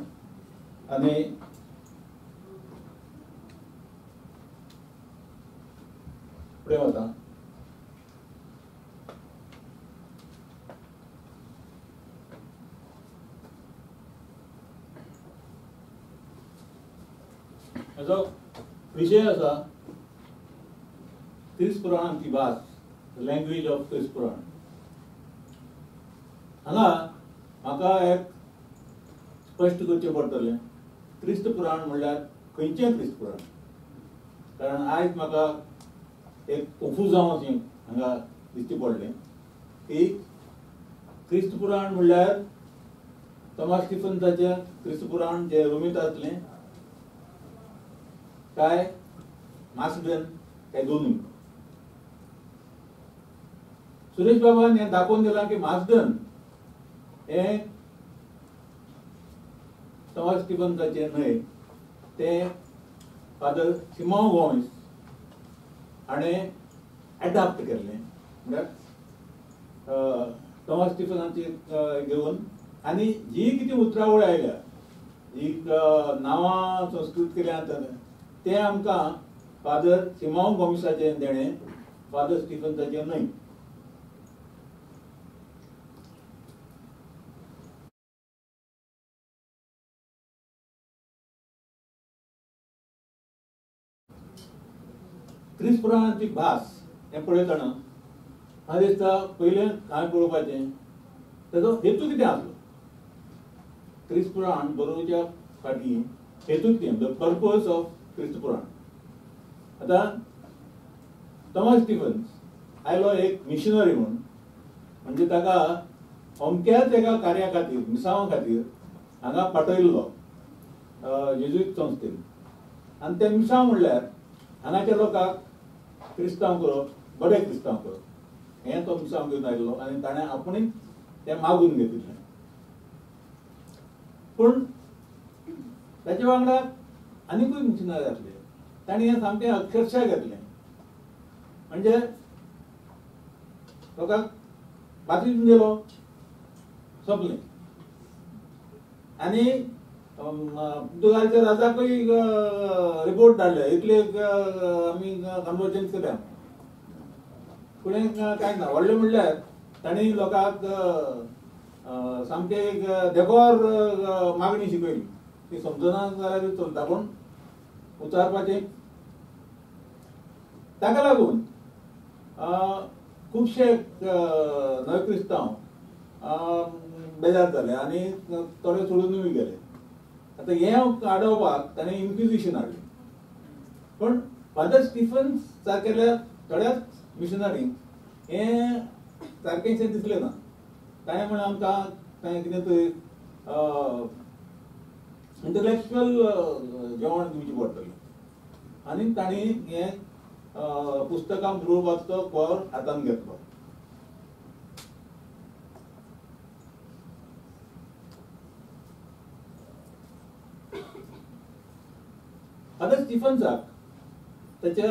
आनी फुडें वता. म्हजो विशय आसा क्रिस्त पुराणांची भास, लँग्वेज ऑफ क्रिस्त पुराण. हांगा म्हाका एक स्पश्ट करचें पडटलें, क्रिस्त पुराण म्हणल्यार खंयचें क्रिस्त पुराण, कारण आयज म्हाका एक कोफुजांव अशें हांगा दिश्टी पडलें की क्रिस्त पुराण म्हणल्यार थॉमस स्टिफन्साचें क्रिस्त पुराण जें रोमींत आसलें काय मासडन काय दोनूय. सुरेश बाबान हें दाखोवन दिलां की मासडन हें थॉमस स्टिफन्साचें न्हय, तें फादर सिमांव गोम्स हाणें एडाप्ट केल्लें, म्हळ्यार थॉमस स्टिफन्साचें घेवन आनी जी कितें उतरावळ आयल्या, जी नांवां संस्कृत केल्या तें आमकां फादर सिमांव गोम्साचें देणें, फादर स्टिफन्साचें न्हय. क्रिस्त पुराणाची भास हें पळयतना म्हाका दिसता पयलें हांवें पळोवपाचें ताचो हेतू कितें आसलो, क्रिस्त पुराण बरोवच्या फाटीं हेतू कितें, the purpose of क्रिस्त पुराण. आतां थॉमस स्टिफन्स आयलो एक मिशनरी म्हूण, म्हणजे ताका अमक्याच एका कार्या खातीर, मिसांवा खातीर हांगा पाठयल्लो जेजुईत संस्थेन. आनी तें मिसांव म्हणल्यार हांगाच्या लोकांक क्रिस्तांव करप, बरे क्रिस्तांव करप, हें तो मिसांव घेवन आयिल्लो आनी ताणें आपणें तें मागून घेतिल्लें. पूण ताचे वांगडा आनिकूय मिशनरी आसले, तांणी हें सामकें अक्षरशा घेतलें. म्हणजे लोकांक बातिज्म दिलो, सोंपलें. आनी पुर्तुगालच्या राजाकूय रिपोर्ट धाडले, इतले आमी कन्वर्जन केल्या. पूण कांय ना. व्हडलें म्हणल्यार तांणी लोकांक सामकें एक देकोर मागणी शिकयली, ती समजना जाल्यार चलता पूण उचारपाचें. ताका लागून खुबशे नवे क्रिस्तांव बेजार जाले आनी थोडे सोडूनूय गेले. आतां हें आडोवपाक ताणें इन्क्विजिशन हाडलें. पूण फादर स्टिफन्स सारकेल्या थोड्याच मिशनरींक हें सारकेंशें दिसलें ना. ताणें म्हणलें आमकां ताणें कितें तरी इंटलेक्च्युअल जेवण दिवचें पडटलें आनी तांणी हें पुस्तकां बरोवपाचो वावर हातांत घेतलो. फादर स्टिफन्साक ताच्या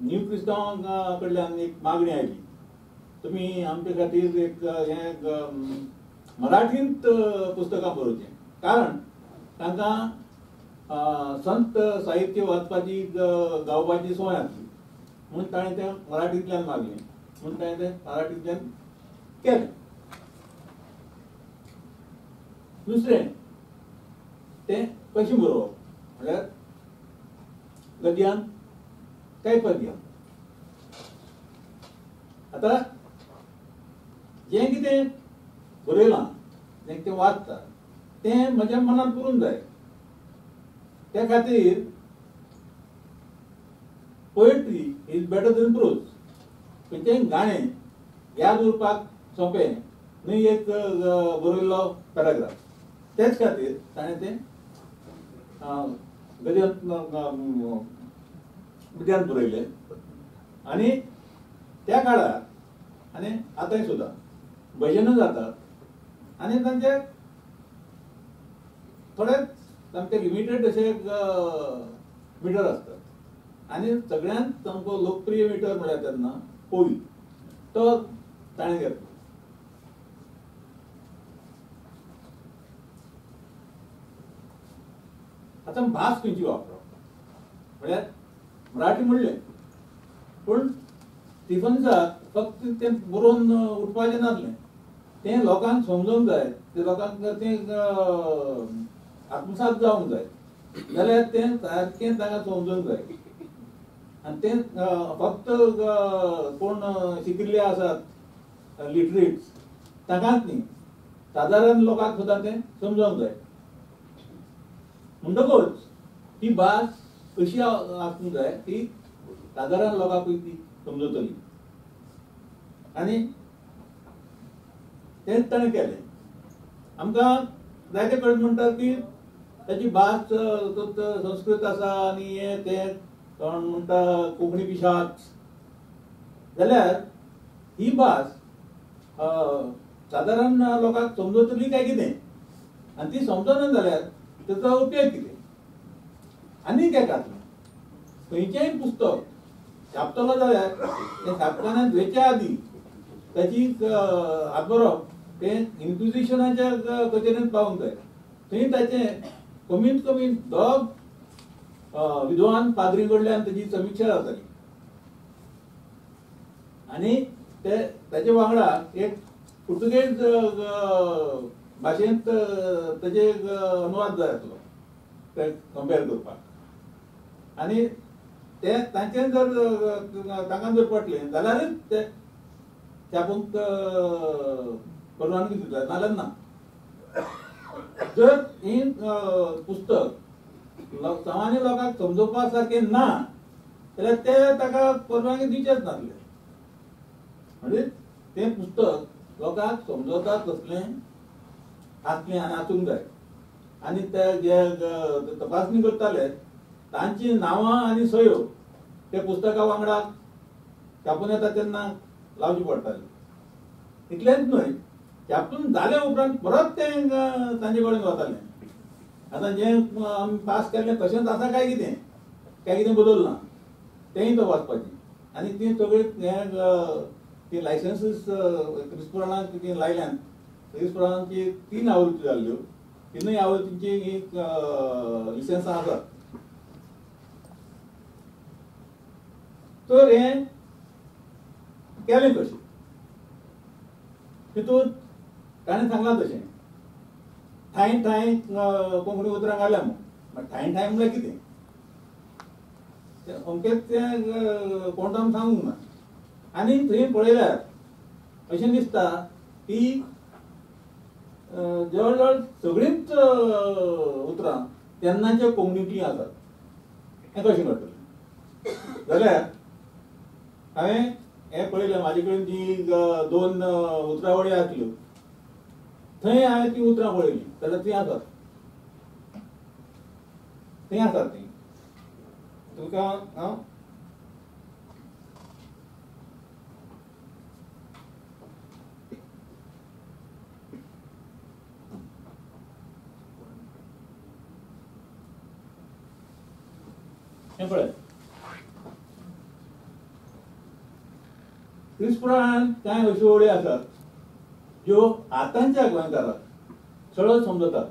न्यू क्रिस्तांवां कडल्यान एक मागणी आयली, तुमी आमचे खातीर एक हें मराठींत पुस्तकां बरोवचें, कारण तांकां संत साहित्य वाचपाची गावपाची संवय आसली. म्हणून ताणें तें मराठींतल्यान मागलें, म्हणून ताणें तें मराठींतल्यान केलें. दुसरें तें कशें बरोवप म्हणल्यार गद्यान काय पद्यान. आतां जें कितें बरयलां, जें कितें वाचता तें म्हज्या मनांत पुरून जाय. त्या खातीर poetry is better than prose. खंयचेंय गाणें याद उरपाक सोंपें न्हय एक बरयल्लो पॅराग्राफ. तेच खातीर ताणें तें गद्यांत बरयलें. आनी त्या काळार आनी आतांय सुद्दां भजनां जातात आनी तांचे थोडेच सामके लिमिटेड अशे मिटर आसतात. आनी सगळ्यांत सामको लोकप्रिय मिटर म्हळ्यार तेन्ना कोवी, तो ताणें घेतलो. आतां भास खंयची वापरप म्हळ्यार मराठी म्हणलें, पूण स्टिफन्साक फक्त तें बरोवन उठपाचें नासलें, तें लोकांक समजूंक जाय, तें लोकांक तें आत्मसात जावंक जाय, जाल्यार तें सारकें तांकां समजूंक जाय. आनी तें फक्त कोण शिकिल्ले आसात लिटरेट्स तांकांच न्ही, सादारण लोकांक सुद्दां तें समजूंक जाय. म्हणटकूच ती भास अशी आसूंक जाय ती सादारण लोकांकूय ती समजतली. आनी तेंच ताणें केलें. आमकां जायते कडेन म्हणटात की ताची भास संस्कृत आसा आनी हें तें, कोण म्हणटा कोंकणी पिशाच. जाल्यार ही भास सादारण लोकांक समजतली काय कितें, आनी ती समजना जाल्यार ताचो उपयोग कितें. आनीक एक आसलें, खंयचेंय पुस्तक छापतलो जाल्यार तें छापखान्यांत वेच्या आदीं ताची हातबरोवप तें इन्क्विजिशनाच्या कचेरेंत पावूंक जाय. थंय ताचें कमीत कमी दोग विद्वान पाद्री कडल्यान ताची समिक्षा जाताली आनी ते ताचे वांगडा एक पुर्तुगेज भाशेंत ताचे अनुवाद जाय आसलो ते कंपेर करपाक. आनी ते तांचें जर तांकां जर पटलें जाल्यारच ते छापूंक परवानगी दिता, नाल्यार ना. जर ही पुस्तक सामान्य लोकांक समजोवपा सारकें ना जाल्यार ते ताका परवानगी दिवचेच नासले. म्हणजे तें पुस्तक लोकांक समजता तसलें आसलें आनी आसूंक जाय. आनी ते जे तपासणी करताले तांची नांवां आनी सयो ते पुस्तका वांगडा छापून येता तेन्ना लावची पडटाली. इतलेंच न्हय, छापून जाल्या उपरांत परत तें तांचे कडेन वतालें. आतां जें आमी पास केल्लें तशेंच आसा काय कितें, काय कितें बदलना तेंय तपासपाचें. आनी ती सगळीं हें ती लायसन्सीस क्रिस्पुराणाक ती लायल्यान क्रिस्पुराणाची 3 आवृत्ती जाल्ल्यो, 3 आवृत्तींची ही लिसेन्सां आसात. तर हें केलें कशें तितूंत ताणें सांगलां तशें ठांय ठांय कोंकणी उतरां घाल्या म्हूण. ठांय ठांय म्हणल्यार कितें अमकेच तें कोण आमी सांगूंक ना. आनी थंय पळयल्यार अशें दिसता की जवळ जवळ सगळींच उतरां तेन्नाच्या कोंकणींतलीं आसात. हें कशें घडटलें जाल्यार हांवें हें पळयलें, म्हाजे कडेन जी 2 उतरावळी आसल्यो थंय हांवें तीं उतरां पळयलीं जाल्यार तीं आसात, थंय आसात तीं. तुमकां हांव हें पळय, क्रिस्पुराणांत कांय अश्यो ओळी आसात ज्यो आतांच्या गोंयकाराक सगळं समजतात.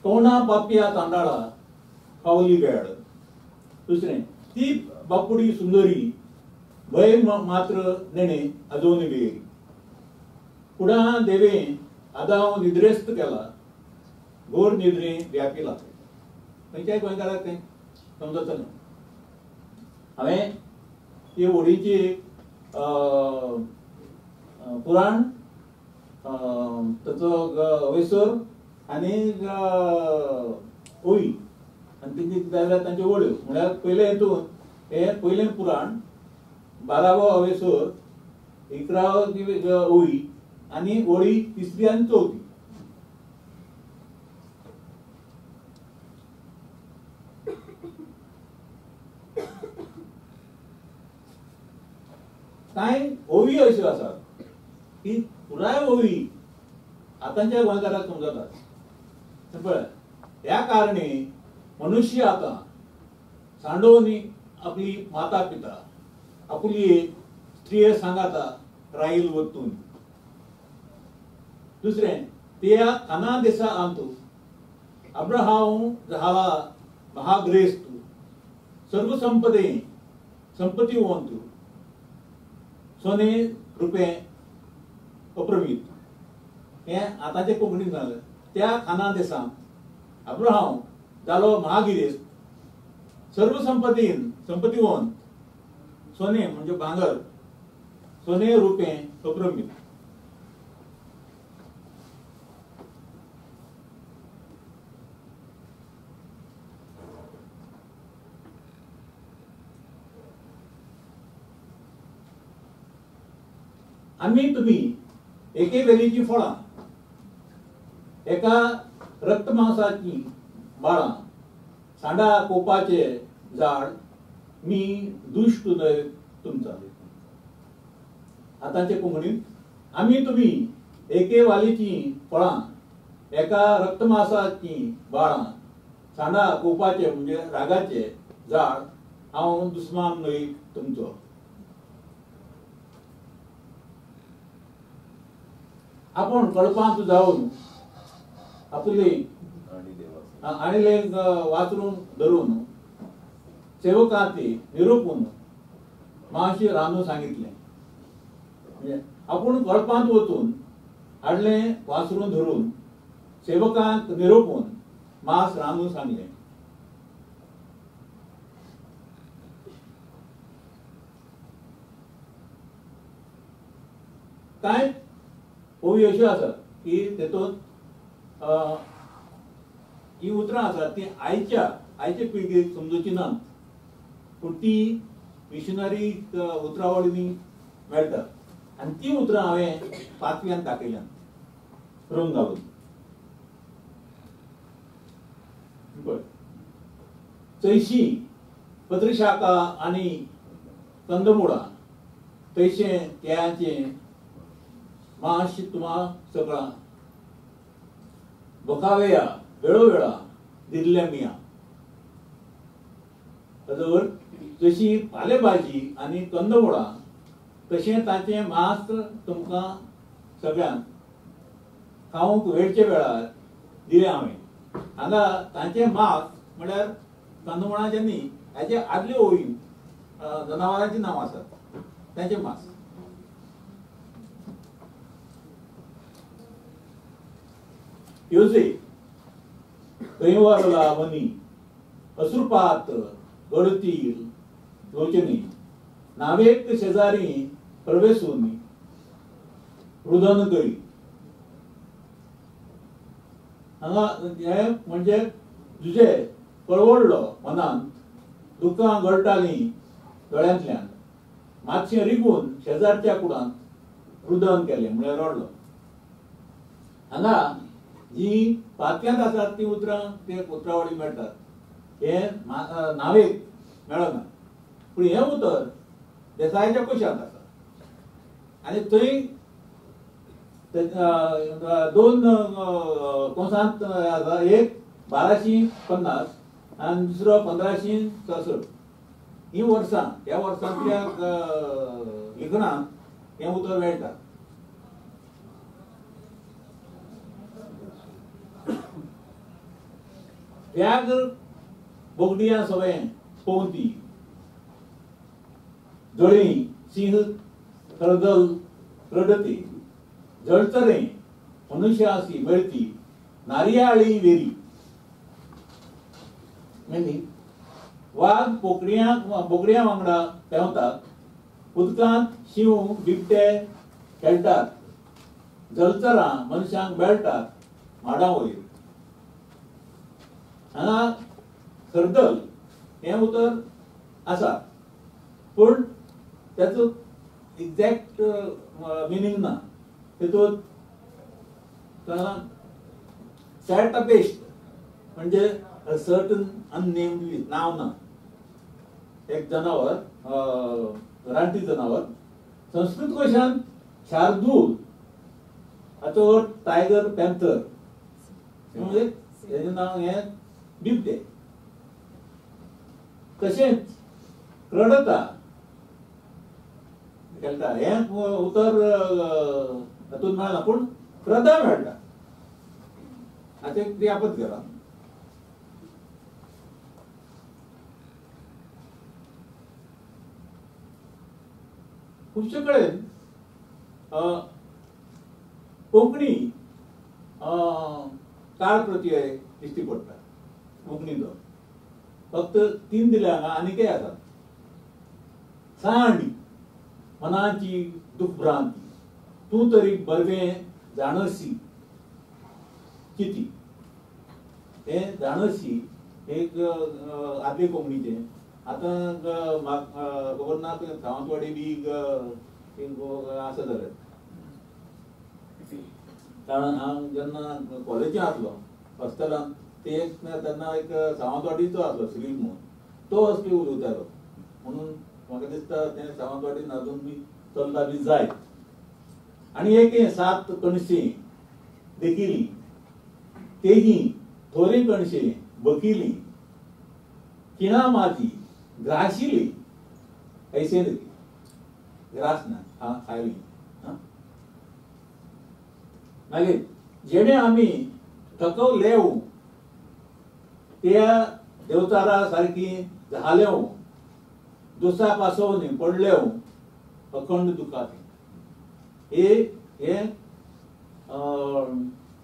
तोंडा पापया तांडाळा पावली वेळ, दुसरें ती बापुडी सुंदरी भय मात्र नेणे अजून वेरी, कुडा देवे आदाव निद्रेस्त केला गोर निद्रे व्यापिला. खंयच्याय गोंयकाराक तें समजतलें. हांवें ही ओडीची पुराण ताचो वैसर आनी ओळी आनी तेंची जाल्यार तांच्यो ओळ्यो म्हळ्यार पयले हेतून हें पयलें पुराण 12वो अवेसर 11वो ओळी आनी ओळी 3री आनी 4थी. कांय ओवी अश्यो आसात की पुराय ओवी आतांच्या गोंयकाराक समजतात. पळय, ह्या कारणे मनुष्य आतां सांडोवन आपली माता पिता आपली एक स्त्रिये सांगाता राहील वतून. दुसरें त्या खाना देसा आंतू अब्राहाम झाला महाग्रेस्तू सर्व संपदे संपत्ती वंतू सोने रुपये अप्रमीत. हें आतांचे कोंकणीन जालें. त्या खाना देसां अब्राहाम जालो महागिरेस्त सर्व संपत्तीन संपत्तीवंत सोने म्हणजे भांगर सोने रुपये अप्रमीत. आमी तुमी एके वेलीची फळां एका रक्तमांसाची बाळां सांडा कोपाचे झाड मी दुश्ट न्हय तुमचा. आतांचे कोंकणीत आमी तुमी एके वालीची फळां एका रक्तमांसाची बाळां सांडा कोपाचे म्हणजे रागाचे झाड हांव दुस्मान न्हय तुमचो. आपण कळपांत जावन आपली आणि वाचरून धरून सेवकांती निरोपून माशी रांदून सांगितले. म्हणजे आपण कळपांत वचून हाडले वासरून धरून सेवकांक निरोपून मांस रांदून सांगले. कांय ओवी अश्यो आसात की तेतूंत ही उतरां आसात ती आयच्या आयचे पिळगेक समजूची नात, पूण ती मिशनरी उतरावळींनी मेळटात आनी ती उतरां हांवें पाचव्यान दाखयल्यात रंग घालून. पळय चैशी पत्रशाखा आनी कंदमुळां तैशें तेयाचें माश तुमा सगळां बखावेया वेळोवेळा दिल्ल्या मिया. ताजो अर्थ जशी पालेभाजी आनी कंदमुळां तशें ताचें मांस तुमकां सगळ्यांक खावंक वेळचे वेळार दिलें हांवें. हांगा तांचें मांस म्हळ्यार कंदमुळांचें न्ही, हाचे आदल्यो ओळी जनावरांचीं नांवां आसात तांचें मांस. योजे दैवरला वनी अश्रुपात गळतील लोचनी नावेक शेजारी प्रवेसून रुदन करी. हांगा हे म्हणजे जुजे कळवडलो मनान दुकां गळटालीं दोळ्यांतल्यान मातशें रिगून शेजारच्या कुडांत रुदन केलें म्हळ्यार रडलो. हांगा जी पातक्यांत आसात ती उतरां ते उतरावळी मेळटात, हे नावेक मेळना. पूण हें उतर देसायाच्या कोशांत आसा आनी थंय दोन कोसांत आसा, एक 1250 आनी दुसरो 1566. ही वर्सां ह्या वर्सांतल्या लिखणांत हें उतर मेळटा. व्याघ्र बोगडियां सवें पोंवती जळी सिंह खरदल रडते जळचरे मनुष्यासी मेळती नारियाळी वेरी. मेनी वाग बोकड्यां वांगडा पेंवतात, उदकांत शिंव बिबटे खेळटात, जलचरां मनशांक मेळटात माडां वयर. हांगा खरदल हें उतर आसा पूण ताचो एक्झॅक्ट मिनींग ना. तितूंत सॅट अ बेस्ट म्हणजे सर्टन अननेम्ड नांव ना, एक जनावर, रानटी जनावर. संस्कृत कोशांत शार्दूल हाचो अर्थ टायगर पॅन्थर, म्हणजे तेजें नांव हें बिबटे. तशेंच रडता खेळटा हें उतर तातूंत मेळना पूण प्रदा मेळटा. हाचें क्रियापद केलां. खुबशे कडेन कोंकणी काळ प्रत्यय दिश्टी पडटा. कोंकणीचो फक्त 3 दिल्या हांगा आनीकय आसात. सांडी मनाची दुखभ्रांती तूं तरी बरवें जाणसी किती. हें जाणसी एक आदले कोंकणीचें. आतां खबर ना सावंतवाडी बी आसा जाल्यार, कारण हांव जेन्ना कॉलेजीन आसलो हॉस्टेलान ते एक तेन्ना एक सावंतवाडीचो आसलो श्रील म्हणून, तो असली उलयतालो म्हणून म्हाका दिसता तें सावंतवाडीन अजून बी चलता बी जायत. आनी एक हें 7 कणशी देखिली तेही थोरी कणशी बकिली किणा माझी ग्राशिली ऐसे देखी ग्रास ना हा खायली. मागीर जेणे आमी थकवलेव त्या देवचारा सारकी झालेव दुसरा पासोवन पडलेव अखंड दुखात. हे हे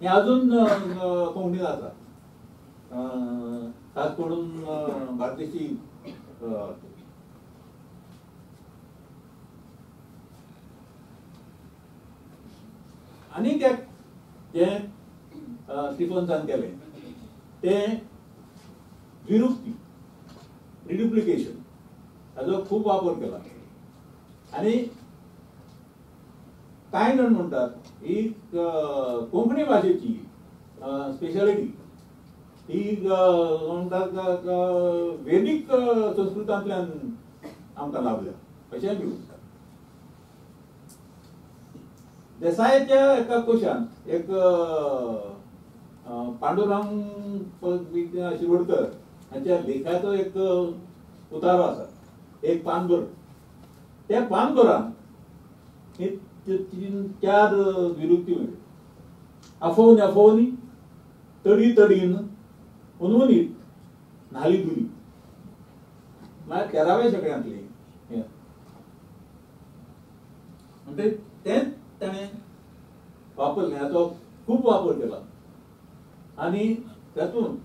हे अजून कोंकणीत आसा, खास करून बार्देशी. आनीक एक जें स्टिफन्सान केलें तें द्विरुक्ती रिडुप्लिकेशन हाजो खूब वापर केला. आनी कांय जाण म्हणटात ही कोंकणी भाशेची स्पेशालिटी. ही म्हणटात वेदीक संस्कृतांतल्यान आमकां लाभल्या अशेंय बी उरता. देसायाच्या एका कोशांत एक पांडुरंग शिरोडकर हांच्या लेखाचो एक उतारो आसा, एक पानभर. त्या पानभरान ही तीन चार द्विरुक्ती मेळ्ळी. आफोवनी आफोवनी, तडी तडीन, उनउनीत, न्हाली धुली. म्हळ्यार 13व्या शेंकड्यांतली हें. म्हणटकीर तेंच ताणें वापरलें, हाचो खूब वापर केला. आनी तातूंत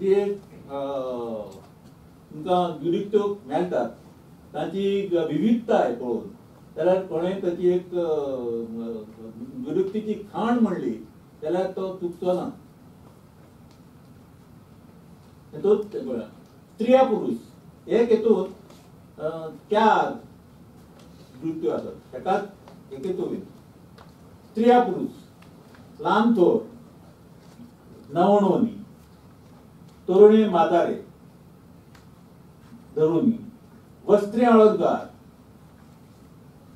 जी एक तुमकां द्विरुक्त्यो मेळटात तांची विविधताय पळोवन जाल्यार कोणें ताची एक द्विरुक्तीची खाण म्हणली जाल्यार तो चुकचो ना. तोच स्त्रिया पुरुष एक हेतून 4 द्विरुक्त्यो आसात एकाच एके चोवीन. स्त्रिया पुरुष, ल्हान थोर, नवणोनी, तरुणे म्हातारे धरुनी, वस्त्रे अलंकार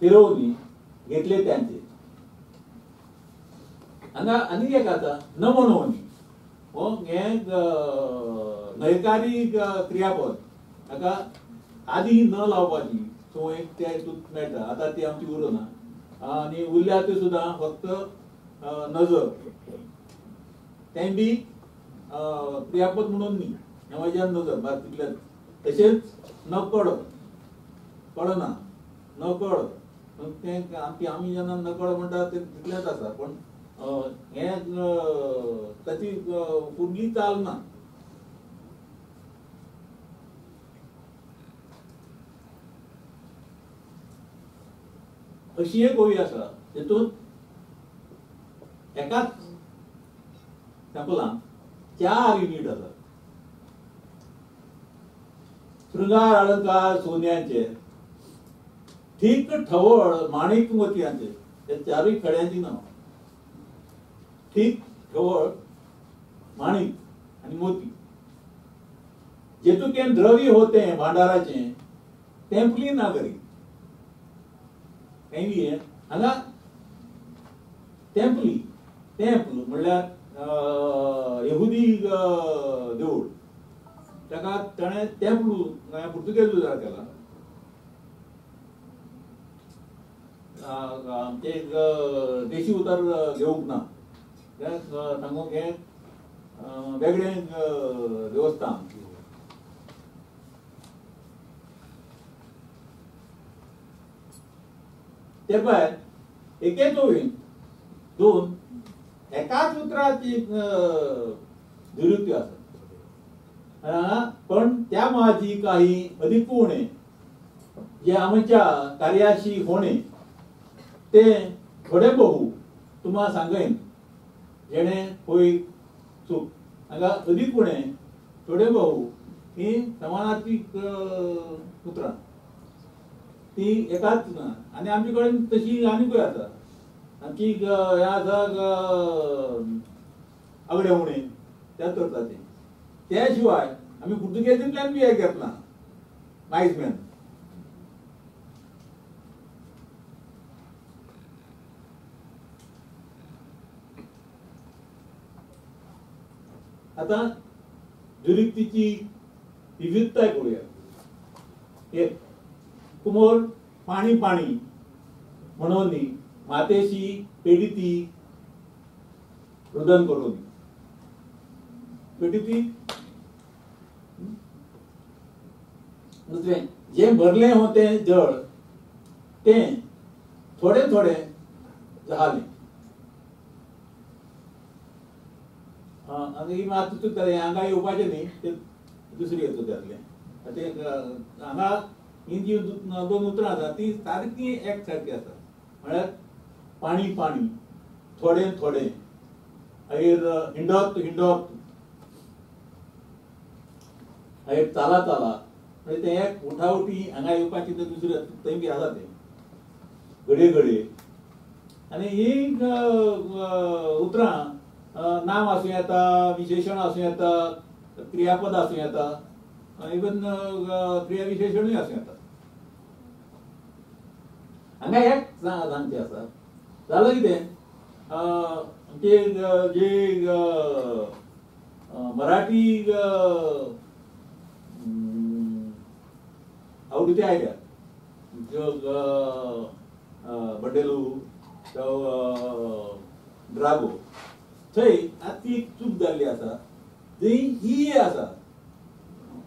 फिरवणी घेतले त्यांचे. हांगा आनीक एक आसा नमणोनी, हो हें न्हयकारी क्रियापद, हाका आदी न लावपाची संवय त्या हितूंत मेळटा. आतां ती आमची उरना आनी उरल्या त्यो सुद्दां फक्त नजर, तें बी क्रियापद म्हणून न्ही, नवज्यान नजर बात तितलेंच. तशेंच नकळ, कळना, नकळ तें आमी जेन्ना नकळ म्हणटा तें तितलेंच आसा, पूण हें ताची फुडली चाल ना. अशी एक ओवी आसा तेतूंत एकाच सॅम्पलान 4 युनीट आसात. शृंगार अलंकार सोन्याचे, ठीक ठवळ माणिक मोतयांचे, हे 4 खड्यांची नांव. ठीक, ठवळ, माणिक आनी मोती. जेतुकेन द्रव्य होते भांडाराचे तेंपली नागरी. हें हांगा तेंपली, तेंपल म्हणल्यार यहुदी देवूळ, ताका ताणें तेंपलू पुर्तुगेज उजार केला. आमचें एक देशी उतर घेवंक ना, तें सांगूंक हें वेगळें देवस्थान. ते भायर एकेच ओवीन 2 एकाच उतराची दुरुक्त्यो आसात, पण त्या माझी काही अधिक उणे जे आमच्या कार्याशी होणे ते थोडे बहु तुम्हा सांगेन जेणे होईल चूक. हांगा अधिक उणे थोडे बहु ही समानार्थी उतरां, ती एकाच ना. आनी आमचे कडेन तशी आनीकूय आसा. आमची हें आसा आगडे उणे त्याच अर्थाचें. त्या शिवाय आमी पुर्तुगेजींतल्यान बी एक घेतला मायजमॅन. आतां दुरुक्तीची विविधताय पळोवया. एक कुमोर पाणी पाणी म्हणून मातेशी पेडिती रुदन करून पेडिती. दुसरें जें भरलें होतें जळ तें थोडे थोडे जालें. आनी मात चुकतालें हांगा येवपाचें न्ही, तें दुसरी हेतूंत जातलें. तें हांगा ही जी 2 उतरां आसा ती सारकी एक सारकी आसा, म्हळ्यार पाणी पाणी, थोडें थोडें, मागीर हिंडत हिंडत, मागीर चाला चाला, म्हणजे तें एक उठाउठी हांगा येवपाची ते दुसरी थंय बी आसा तें घडये घडये. आनी ही उतरां नाम आसूं येता, विशेशण आसूं येता, क्रियापद आसूं येता, इवन क्रियाविशेशणूय आसूं येता. हांगा एक सांगचें आसा, जालें कितें आमचे जे मराठी आवृत्ती आयल्या ज्यो बडेलू जावं ड्रागो, थंय आतां ती चूक जाल्ली आसा. जंय ई आसा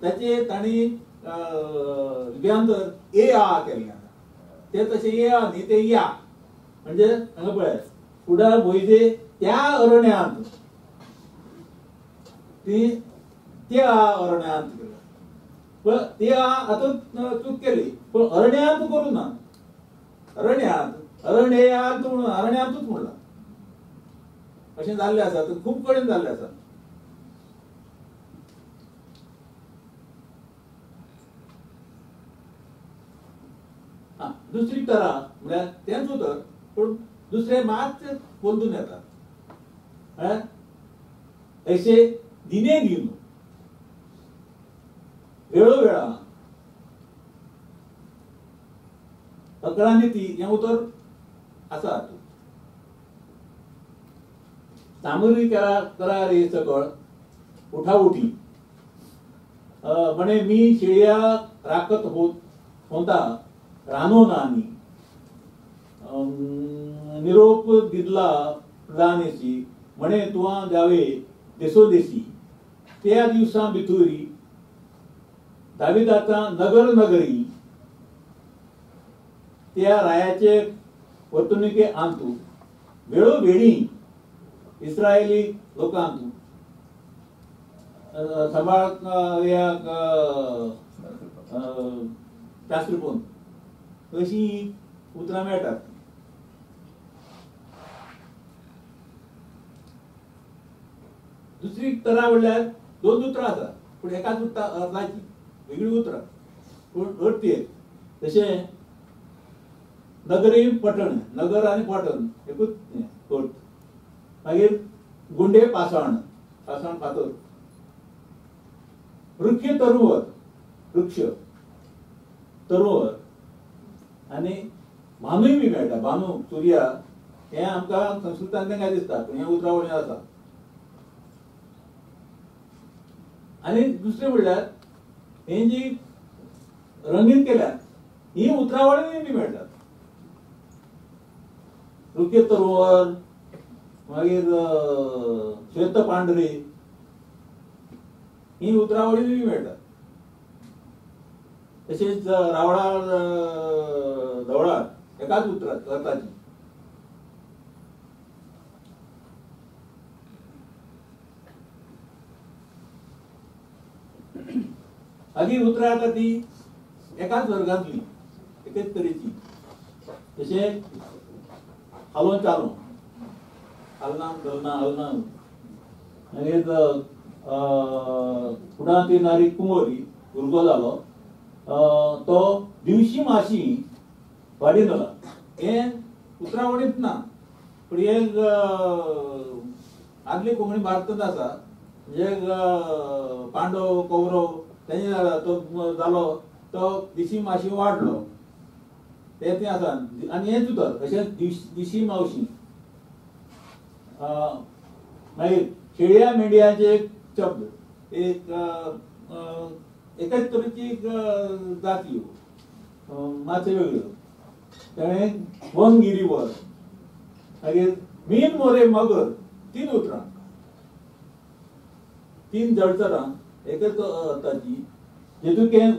ताचें तांणी लिप्यांतर ए आ केल्लें आसा. तें तशें ए आ न्ही, तें या. म्हणजे हांगा पळय, फुडार भोयजे त्या अरण्यांत, ती त्या अरण्यांत केल्या, पण ते आतां चूक केली, पूण अरण्यांत करूं ना, अरण्यांत अरण्यांत म्हणून अरण्यांतूच म्हणलां. अशें जाल्लें आसा, खूब कडेन जाल्लें आसा. दुसरी तरा म्हळ्यार तेंच उतर पूण दुसरें मातशें बदलून येता. म्हळ्यार अशें दिने दिन, वेळोवेळा, अकरांनी ती हें उतर आसा. सामुरी करा करा रे सकळ उठाउठी, म्हणे मी शेळ्या राखत होत होता रानो नानी, निरोप दिदला प्रधानेशी म्हणे तुवा जावे देसोदेशी, त्या दिवसा बिथुरी दाविदाचा नगर नगरी, त्या रायाचे वर्तणुके आणतू वेळोवेळी इस्रायली लोकांतू सांबाळ या शास्त्रपून अशी उतरां मेळटात. दुसरी तरा म्हणल्यार दोन उतरां आसा पूण एकाच अर्थाची वेगळी उतरां पूण अर्थ एक. जशें नगरी पटण, नगर आनी पटण एकूच अर्थ. मागीर गुंडे पासाण, पासाण फातर, वृक्ष तरुवर, वृक्ष तरुवर, आनी भानूय बी मेळटा. भानू सुर्या हें आमकां संस्कृतांतल्यान काय दिसता पूण हें उतरां वळीन आसा. आनी दुसरें म्हणल्यार हे जी रंगीन केल्यात ही उतरावळीनूय बी मेळटात. वृक्ष तरुवर, मागीर श्वेत पांढरे, ही उतरावळीनूय बी मेळटात. तशेंच रावळार धवळार एकाच उतरात अर्थाची. मागीर उतरां येता ती एकाच वर्गांतली, एकेच तरेची. जशें हालोवन चालों, हालना धलना हालना. मागीर फुडां ती नारी कुंवरी, भुरगो जालो तो दिवशी माशी वाडीन जाला. हें उतरावळींत ना पूण हें आदली कोंकणी भारतांत आसा. म्हणजे पांडव कौरव तेंचे जाला, तो जालो तो दिशी माशी वाडलो, तें तें आसा. आनी हेंच उतर अशें दिशी मावशी. मागीर शेळया मेंढयाचे एक शब्द, एक एकाच तरेची एक जाती मातशें वेगळ्यो. ताणें वनगिरीवर, मागीर मीन मोरे मगर, तीन उतरां, तीन जळचरां एकच अर्थाची. जेतुकें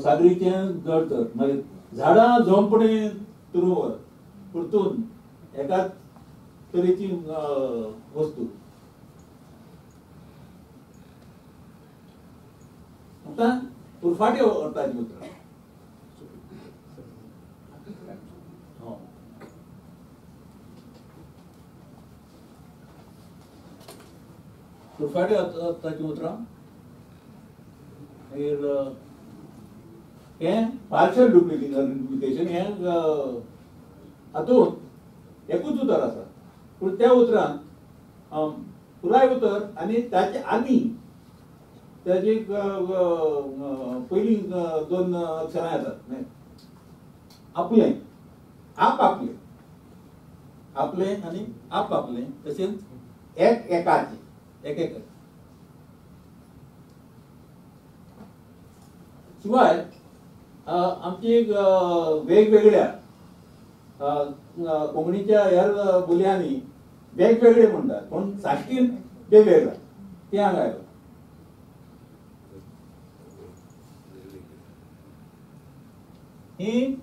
सागरीचें जळचर. मागीर झाडां झोंपणें तुरुवर, परतून एकाच तरेची वस्तू. आतां उरफाटे अर्थाची उतरां. उरफाटे अर्थाची उतरां. मागीर हें पार्शल डुप्लिकेशन, हें हातूंत एकूच उतर आसा पूण त्या उतरान पुराय उतर आनी ताचे आदी ताजी पयलीं दोन अक्षरां येतात. आपलें, आप आपलें, आपलें आनी आप आपलें, तशेंच एक एकाचें, एक एक. शिवाय आमची वेगवेगळ्या कोंकणीच्या हेर बोलयांनी वेगवेगळे म्हणटात, पूण साश्टीन वेगवेगळा तें हांगा आयलां. ही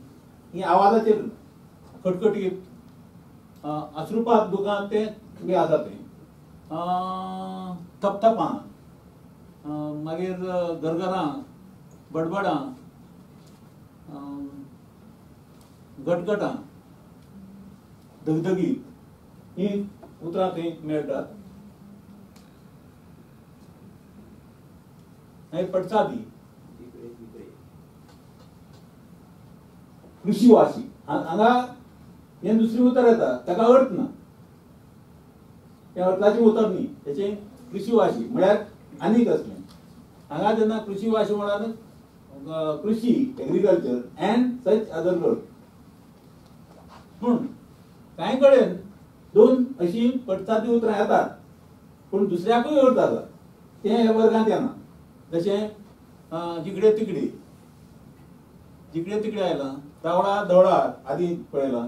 ही आवाजाचेर खटखटीत अश्रुपात दुकान तें बी आसा, तें थपथपां, मागीर गरगरां, बडबडां, गटगटां, दगदगी ही उतरां थंय मेळटात. मागीर पडसादी, कृषीवासी, हांगा हें दुसरें उतर येता ताका अर्थ ना, त्या अर्थाचें उतर न्ही, तेचें कृषीवासी म्हळ्यार आनीक असलें. हांगा जेन्ना कृषीवासी म्हळ्यार कृषी, agriculture and such other work. पूण कांय कडेन दोन अशीं पडसादी उतरां येतात पूण दुसऱ्याकूय अर्थ आसा, तें ह्या वर्गांत येना. जशें जिकडे तिकडे, जिकडे तिकडे आयलां, रावळा धवळार आदी पळयलां,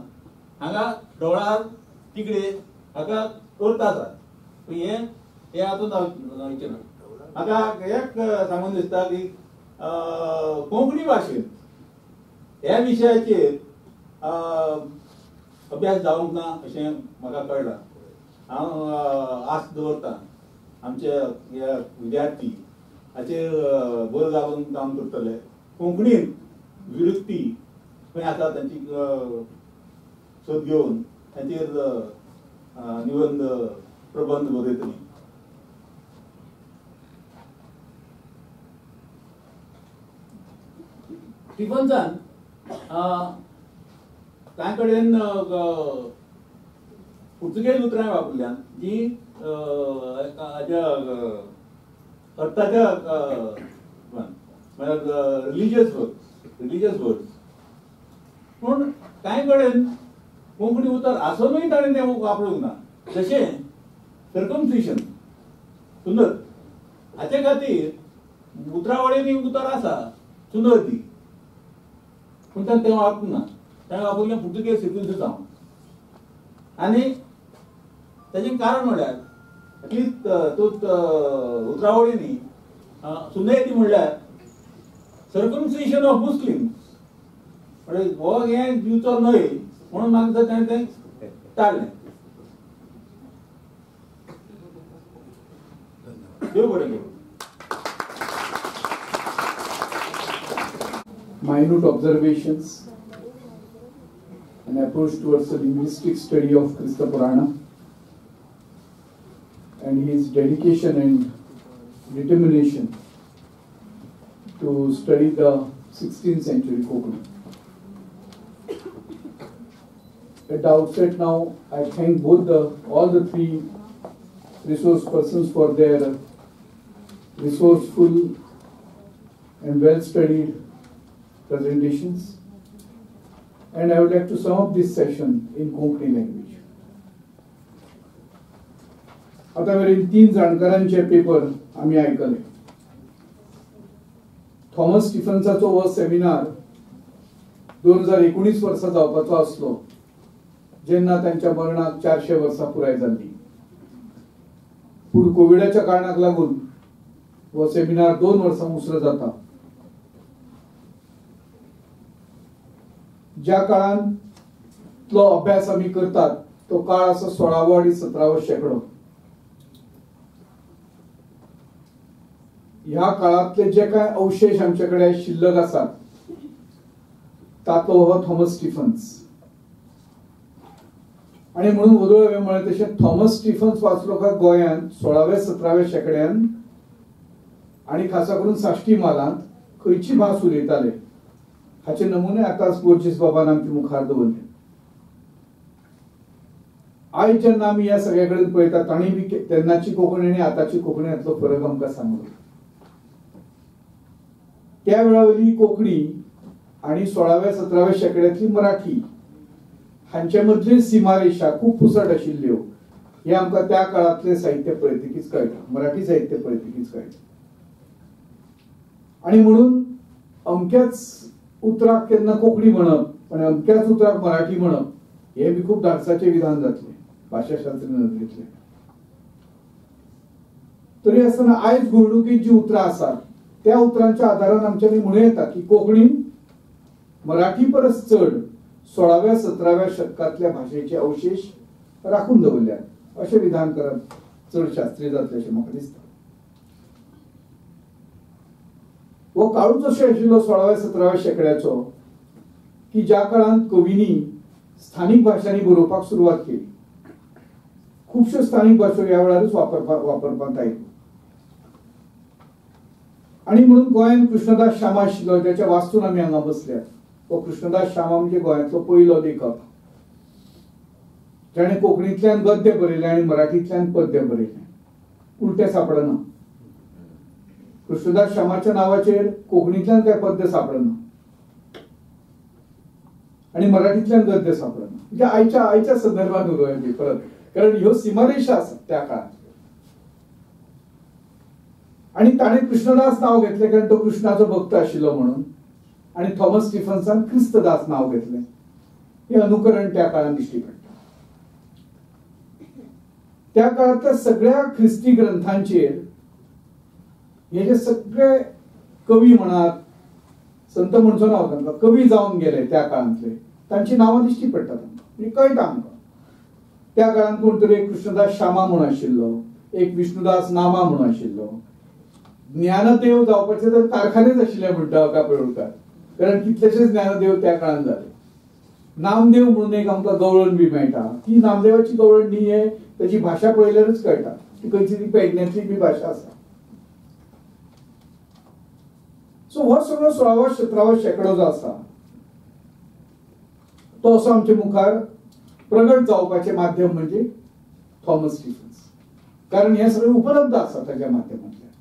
हांगा ढवळार तिकडे हाका अर्थ आसा, पूण हें हें हातूंत जावचें ना. म्हाका एक सांगून दिसता की कोंकणी भाशेंत ह्या विशयाचेर अभ्यास जावंक ना अशें म्हाका कळ्ळां. हांव आस दवरतां आमचे विद्यार्थी हाचेर भर घालून काम करतले, कोंकणींत विरुक्ती खंय आसा तांची सोद घेवन तांचेर निबंद प्रबंध बरयतली. स्टिफन्सान कांय कडेन पुर्तुगेज उतरां वापरल्यान जी हाज्या अर्थाच्या म्हळ्यार रिलिजियस वर्ड्स, रिलिजियस वर्ड्स. पूण कांय कडेन कोंकणी उतर आसुनूय ताणें तें वापरूंक ना. जशें सर्कमसिशन, सुंदर, हाचे खातीर उतरावळींनी उतर आसा सुंदर ती, पूण ताणें तें वापरूंक ना, ताणें वापरलें पुर्तुगेज सिर्कुन्सिसांव. आनी ताचें कारण म्हळ्यार एटलिस्ट तूं उतरावळींनी सुंदर म्हणल्यार सर्कमसिशन ऑफ मुस्लिम्स म्हणजे हो हें दिवचो न्हय म्हणून म्हाका ताणें तें टाळ्ळें. देव बरें करूं. Minute observations and approach towards the linguistic study of Krista Purana and his dedication and determination to study the 16th century Kokani. At the outset now, I thank all the three resource persons for their resourceful and well-studied presentations, and I would like to sum up this session in Konkani language. आता मेरेन तीन जाणकारांचे paper आमी आयकले. Thomas स्टिफन्साचो हो seminar 2019 वर्सा जावपाचो आसलो, जेन्ना तांच्या मरणाक 400 वर्सां पुराय जाल्ली. पूण कोविडाच्या कारणाक लागून हो सेमिनार 2 वर्सां उसरां जाता. ज्या काळांतलो अभ्यास आमी करतात तो काळ आसा 16वो आनी 17वो शेंकडो. ह्या काळांतले जे कांय अवशेश आमचे कडेन शिल्लक आसात तातलो हो थॉमस स्टिफन्स. आनी म्हणून वदोळ हांवें म्हळें तशें थॉमस स्टिफन्स वाचलो काय गोंयांत 16व्या 17व्या शेंकड्यान आनी खासा करून साश्टी म्हालांत खंयची भास उलयताले हाचे नमुने आतांच बोर्जीस बाबान आमच्या मुखार दवरले. आयज जेन्ना आमी ह्या सगळ्या कडेन पळयता तांणी बी तेन्नाची कोंकणी आनी आतांची कोंकणी हातलो फरक आमकां सांगलो. त्या वेळा वयली कोंकणी आनी 16व्या 17व्या शेंकड्यांतली मराठी हांचे मदली सीमारेशा खूब पुसट आशिल्ल्यो हे आमकां त्या काळांतलें साहित्य पळयतकीच कळटा, मराठी साहित्य पळयतकीच कळटा. आनी म्हणून अमक्याच उतराक केन्ना कोंकणी म्हणप आनी अमक्याच उतराक मराठी म्हणप हे बी खूब धाडसाचें विधान जातलें भाशाशास्त्री नदरेंतलें. तरी आसतना आयज घोळणुकेंत जी उतरां आसात त्या उतरांच्या आदारान आमच्यांनी म्हणूं येता की कोंकणी मराठी परस चड 16व्या 17व्या शतकांतल्या भाशेचे अवशेश राखून दवरल्यात अशें विधान करप चड शास्त्रीय जातलें अशें म्हाका दिसता. हो काळूच अशें आशिल्लो 16व्या 17व्या शेंकड्याचो की ज्या काळांत कवींनी स्थानीक भाशांनी बरोवपाक सुरवात केली. खुबश्यो स्थानीक भाशो ह्या वेळारूच वापरपांत आयल्यो आनी म्हणून गोंयांत कृष्णदास शामा आशिल्लो त्याच्या वास्तून आमी हांगा बसल्यात. हो कृष्णदास शामा म्हणजे गोंयांतलो पयलो लेखक जाणें कोंकणींतल्यान गद्य बरयलें आनी मराठींतल्यान पद्य बरयलें. उलटें सापडना. कृष्णदास शामाच्या नांवाचेर कोंकणींतल्यान काय पद्य सापडना आनी मराठींतल्यान गद्य सापडना. म्हणजे आयच्या संदर्भात उलोवया परत, कारण ह्यो सीमारेशा आसात त्या काळांत. आनी ताणें कृष्णदास नांव घेतलें कारण तो कृष्णाचो भक्त आशिल्लो म्हणून, आनी थॉमस स्टिफन्सान क्रिस्तदास नांव घेतलें. हें अनुकरण त्या काळांत दिश्टी पडटा. त्या काळांतल्या सगळ्या ख्रिस्ती ग्रंथांचेर हे जे सगळे कवी म्हणात, संत म्हणचो ना तांकां, कवी जावन गेले त्या काळांतले, तांची नांवां दिश्टी पडटात आमकां, म्हणजे कळटा आमकां. त्या काळांत कोण तरी एक कृष्णदास शामा म्हूण आशिल्लो, एक विष्णुदास नामा म्हूण आशिल्लो. ज्ञानदेव जावपाचे तर कारखानेच आशिल्ले म्हणटा कापेवळकार, कारण कितलेशेच ज्ञानदेव त्या काळांत जाले. नामदेव म्हणून एक आमकां गवळण बी मेळटा, ती नामदेवाची गवळण न्ही, हे ताची भाशा पळयल्यारूच कळटा ती खंयची ती पेडण्यातली बी भाशा आसा. सो हो सगळो 16व्या 17व्या शेंकडो जो आसा तो असो आमचे मुखार प्रगट जावपाचें माध्यम म्हणजे थॉमस स्टिफन्स, कारण हें सगळें उपलब्ध आसा ताच्या माध्यमांतल्यान.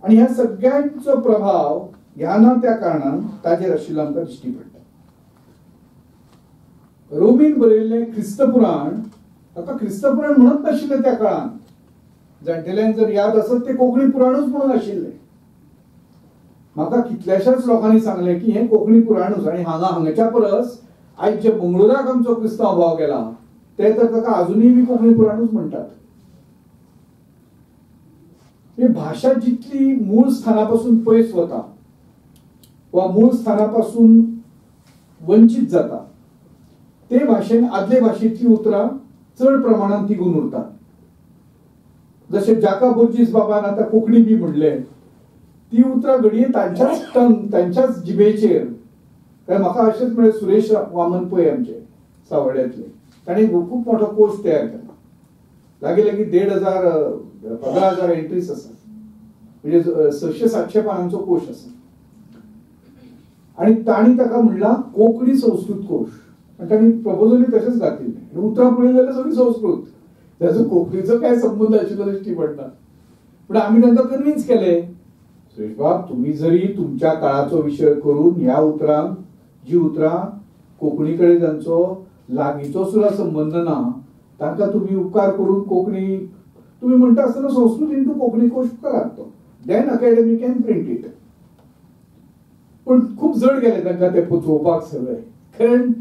आनी ह्या सगळ्यांचो प्रभाव ह्या ना त्या कारणान ताजेर आशिल्लो आमकां दिश्टी पडटा. रोमीन बरयल्लें ख्रिस्तपुराण, ताका ख्रिस्तपुराण म्हणत नाशिल्लें त्या काळांत. जाणटेल्यांक जर याद आसत ते कोंकणी पुराणूच म्हणून आशिल्लें. म्हाका कितल्याशाच लोकांनी सांगलें की हें कोंकणी पुराणूच, आनी हांगाच्या परस आयज जे मंगळुराक आमचो क्रिस्तांव भाव गेला ते तर ताका आजुनूय बी कोंकणी पुराणूच म्हणटात. भाशा जितली मूळ स्थाना पासून पयस वता वा मूळ स्थाना पासून वंचीत जाता ते भाशेन आदले भाशेंतली उतरां चड प्रमाणान तिगून उरतात. जशें जाका बोर्जीस बाबान आतां कोंकणी बी म्हणलें, ती उतरां घडये तांच्याच टंग, तांच्याच जिबेचेर. कारण म्हाका अशेंच म्हळें सुरेश वामन पै आमचे सावर्ड्यांतले, तांणी खूब मोठो कोश तयार केला. लागीं लागीं 1500 15,000 एंट्रीज आसात, म्हणजे 600-700 पानांचो कोश आसा. आनी तांणी ताका म्हणलां कोंकणी संस्कृत कोश, आनी तांणी प्रपोजलूय तशेंच घातिल्लें. आनी उतरां पळयली जाल्यार सगळीं संस्कृत, ताचो कोंकणीचो काय संबंद आशिल्लो दिश्टी पडना. पूण आमी तांकां कन्विन्स केलें, सुरेश बाब तुमी जरी तुमच्या काळाचो विशय करून ह्या उतरांक, जी उतरां कोंकणी कडेन जांचो लागींचो सुद्दां संबंद ना, तांकां तुमी उपकार करून कोंकणी तुमी म्हणटा आसतना संस्कृत इंटू कोंकणी कोश करात तो, then academy can print it. पूण खूब जड गेलें तांकां तें पचोवपाक सगळें, कारण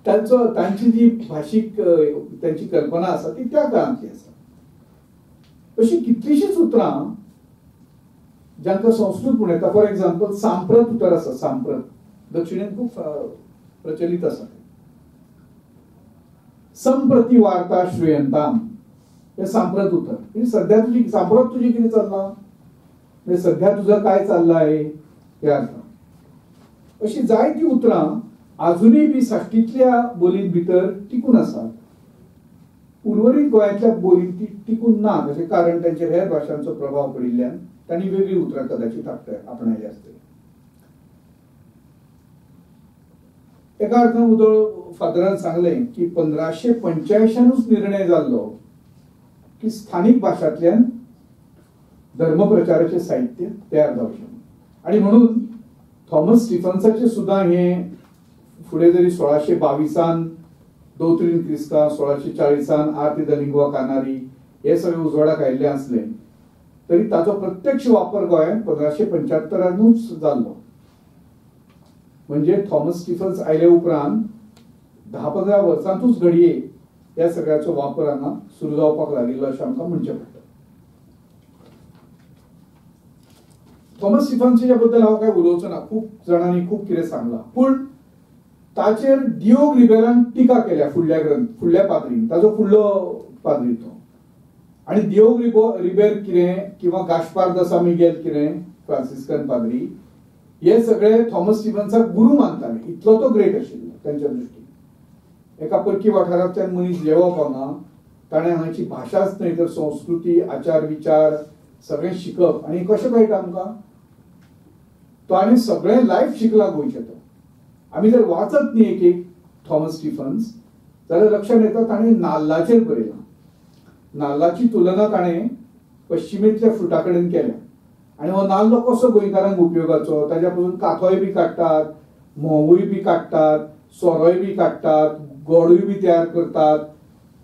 तांचो तांची जी भाशीक तांची कल्पना आसा ती त्या काळांतली आसा. अशी कितलीशींच उतरां जांकां संस्कृत म्हूण येता. फॉर एग्जाम्पल सांप्रत उतर आसा, सांप्रत दक्षिणेंत खूब प्रचलित आसा. संप्रती वार्ता श्रूयंताम हे सांप्रत उतर, म्हणजे सध्या तुजी सांप्रत तुजी कितें चल्लां, म्हणजे सध्या तुजो काय चल्लां आहे ह्या अर्थान. अशी जायतीं उतरां आजुनूय बी साश्टींतल्या बोलींत भितर टिकून आसात. उर्वरीत गोंयांतल्या बोलींत ती टिकून ना, ताचें कारण तांचेर हेर भाशांचो प्रभाव पडिल्ल्यान तांणी वेगळीं उतरां कदाचित आपणायली आसतली. एका अर्थान उदळ फादरान सांगलें की 1585नूच निर्णय जाल्लो की स्थानीक भाशांतल्यान धर्मप्रचाराचें साहित्य तयार जावचें. आनी म्हणून थॉमस स्टिफन्साचें सुद्दां हें फुडें जरी 1622 दोत्रीन क्रिस्तांव, 1640 आर्ती the lingua कानारी हे सगळे उजवाडाक आयिल्ले आसले तरी ताचो प्रत्यक्ष वापर गोंयांत 1575नूच जाल्लो. म्हणजे थॉमस स्टिफन्स आयले उपरांत 10-15 वर्सांतूच घडये ह्या सगळ्याचो वापर हांगा सुरू जावपाक लागिल्लो अशें आमकां म्हणचें पडटा. थॉमस स्टिफन्साच्या बद्दल हांव काय उलोवचो ना, खूब जाणांनी खूब कितें सांगलां, पूण ताचेर दियोग रिबेरान टिका केल्या फुडल्या ग्रंथ फुडल्या पाद्रीन, ताचो फुडलो पाद्री तो. आनी दियोग रिबेर कितें किंवा गाशपार दसा मिगेल कितें फ्रांसिस्कन पाद्री हे सगळे थॉमस स्टिफन्साक गुरू मानताले, इतलो तो ग्रेट आशिल्लो तांच्या दृश्टीन. एका परकी वाठारांतल्यान मनीस येवप हांगा, ताणें हांगाची भाशाच न्हय तर संस्कृती, आचार विचार सगळें शिकप. आनी कशें कळटा आमकां, तो आनी सगळें लायफ शिकला गोंयचें. तो आमी जर वाचत न्ही एक एक थॉमस स्टिफन्स जाल्यार लक्षांत येता ताणें नाल्लाचेर बरयलां. नाल्लाची तुलना ताणें पश्चिमेंतल्या फ्रुटा कडेन केल्या आनी हो नाल्लो कसो गोंयकारांक उपयोगाचो, ताज्या पसून काथोय बी काडटात, म्होंवूय बी काडटात, सोरोय बी काडटात, गोडूय बी तयार करतात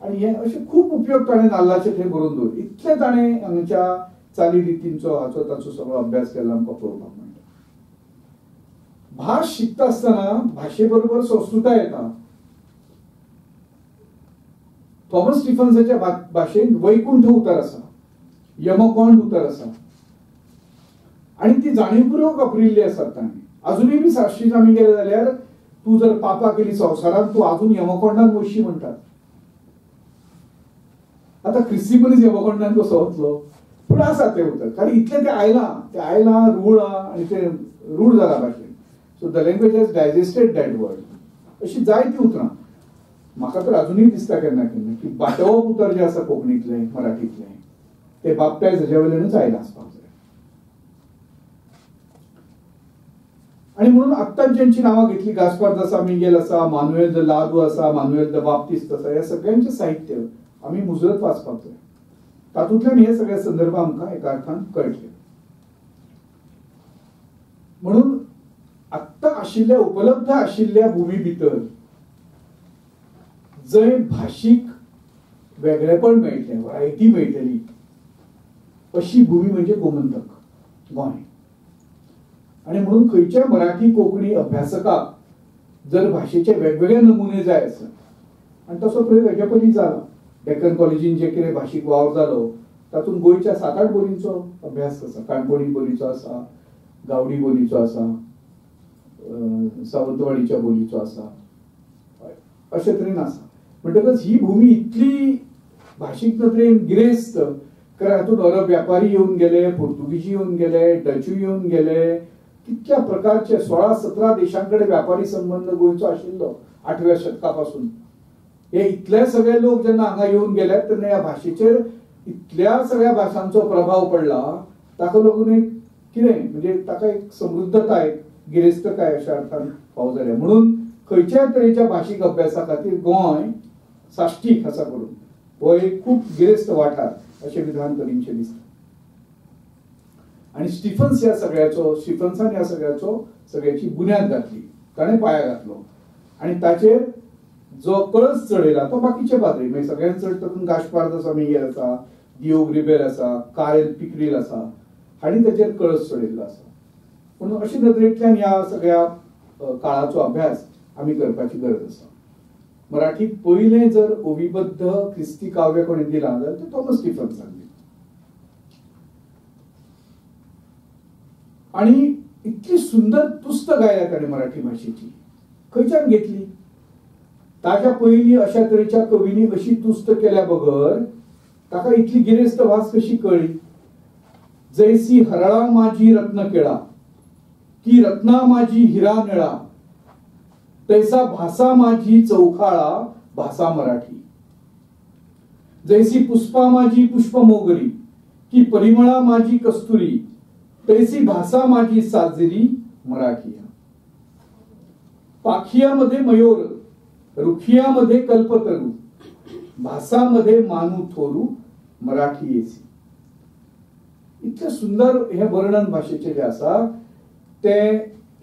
आनी हे अशे खूब उपयोग ताणें नाल्लाचे थंय बरोवन दवरले. इतलें ताणें हांगच्या चाली रितींचो हाचो ताचो सगळो अभ्यास केला आमकां पळोवपाक मेळटा. भास शिकता आसतना भाशे बरोबर संस्कृताय येता. थॉमस स्टिफन्साच्या भाशेंत वैकुंठ उतर आसा, यमकोंड उतर आसा आनी ती जाणीवपूर्वक वापरिल्ली आसात ताणें. अजुनूय बी साश्टीत आमी गेले जाल्यार तूं जर पापा केली संवसारांत तूं अजून यमकोंडान वचशी म्हणटात. आतां क्रिस्ती मनीस यमकोंडान कसो वतलो, पूण आसा तें उतर, कारण इतलें तें आयलां, तें आयलां रूळां आनी तें रूढ जालां भाशेन. So the language has digested that word. अशी जायतीं उतरां म्हाका तर अजुनूय दिसता केन्ना केन्ना की बाटोवप उतर जें आसा कोंकणींतलें मराठींतलें तें बापटायज हाज्या वयल्यानूच आयलां आसपाक जाय. आनी म्हणून आत्तां ज्यांची नांवां घेतली, गास्पार दसा मिगेल आसा, मानुएल the लादू आसा, मानुएल the बाप्तिस्त आसा, ह्या सगळ्यांचें साहित्य आमी मुजरत वाचपाक जाय. तातूंतल्यान हे सगळे संदर्भ आमकां एका अर्थान कळटले. म्हणून आत्तां आशिल्ल्या उपलब्ध आशिल्ल्या भुमी भितर जंय भाशीक वेगळेपण मेळटलें, व्हरायटी मेळटली अशी भूमी म्हणजे गोमंतक गोंय. आनी म्हणून खंयच्याय मराठी कोंकणी अभ्यासकाक जर भाशेचे वेगवेगळे नमुने जाय आसत, आनी तसो प्रयोग हेच्या पयलीं जाला. डेक्कन कॉलेजीन जे कितें भाशीक वावर जालो तातूंत गोंयच्या 7-8 बोलींचो अभ्यास आसा. काणकोणी बोलीचो आसा, गावडी बोलीचो आसा, सावंतवाडीच्या बोलीचो आसा, अशे तरेन आसा. म्हणटकच ही भूमी इतली भाशीक नदरेन गिरेस्त, कारण हातूंत अरब व्यापारी येवन गेले, पोर्तुगीजी येवन गेले, डचूय येवन गेले, कितल्या प्रकारचे 16-17 देशां कडेन व्यापारी संबंद गोंयचो आशिल्लो 8व्या शतका पासून. हे इतले सगळे लोक जेन्ना हांगा येवन गेले तेन्ना ह्या भाशेचेर इतल्या सगळ्या भाशांचो प्रभाव पडला, ताका लागून एक कितें म्हणजे ताका एक समृद्धताय, गिरेस्तकाय अशा अर्थान फावो जाल्या. म्हणून खंयच्याय तरेच्या भाशीक अभ्यासा खातीर गोंय साश्टी खासा करून हो एक खूब गिरेस्त वाठार अशें विधान करीनशें दिसता. आनी स्टिफन्स ह्या सगळ्याचो, स्टिफन्सान ह्या सगळ्याचो सगळ्याची बुन्याद घातली, ताणें पाया घातलो आनी ताचेर जो कळस चडयला तो बाकीचे पाद्री, मागीर सगळ्यांत चड तातूंत गाशपार दसा मिगेल आसा, दियोग रिबेर आसा, कारेल पिक्रील आसा, हांणी ताचेर कळस चडयल्लो आसा. म्हणून अशे नदरेंतल्यान ह्या सगळ्या काळाचो अभ्यास आमी करपाची गरज आसा. मराठीत पयलें जर ओवीबद्ध क्रिस्ती काव्य कोणी दिलां जाल्यार तें थॉमस स्टिफन्सान दिलां. आनी इतली सुंदर तुस्त गायल्या ताणें मराठी भाशेची, खंयच्यान घेतली? ताच्या पयलीं अशा तरेच्या कवींनी अशी तुस्त केल्या बगर ताका इतली गिरेस्त भास कशी कळ्ळी? जैसी हरळा माझी रत्न केळा की रत्ना माझी हिरा निळा, तैसा भासा माझी चौखाळा भासा मराठी. जैसी पुष्पा माझी पुष्प मोगरी की परिमळा माझी कस्तुरी, तैसी भाषा माझी साजरी मराठी. पाखियामध्ये मयूर, रुखियामध्ये कल्पतरू, भासामध्ये मानू थोरू, मराठी येसी. इतकें सुंदर हे वर्णन भाशेचें जें आसा तें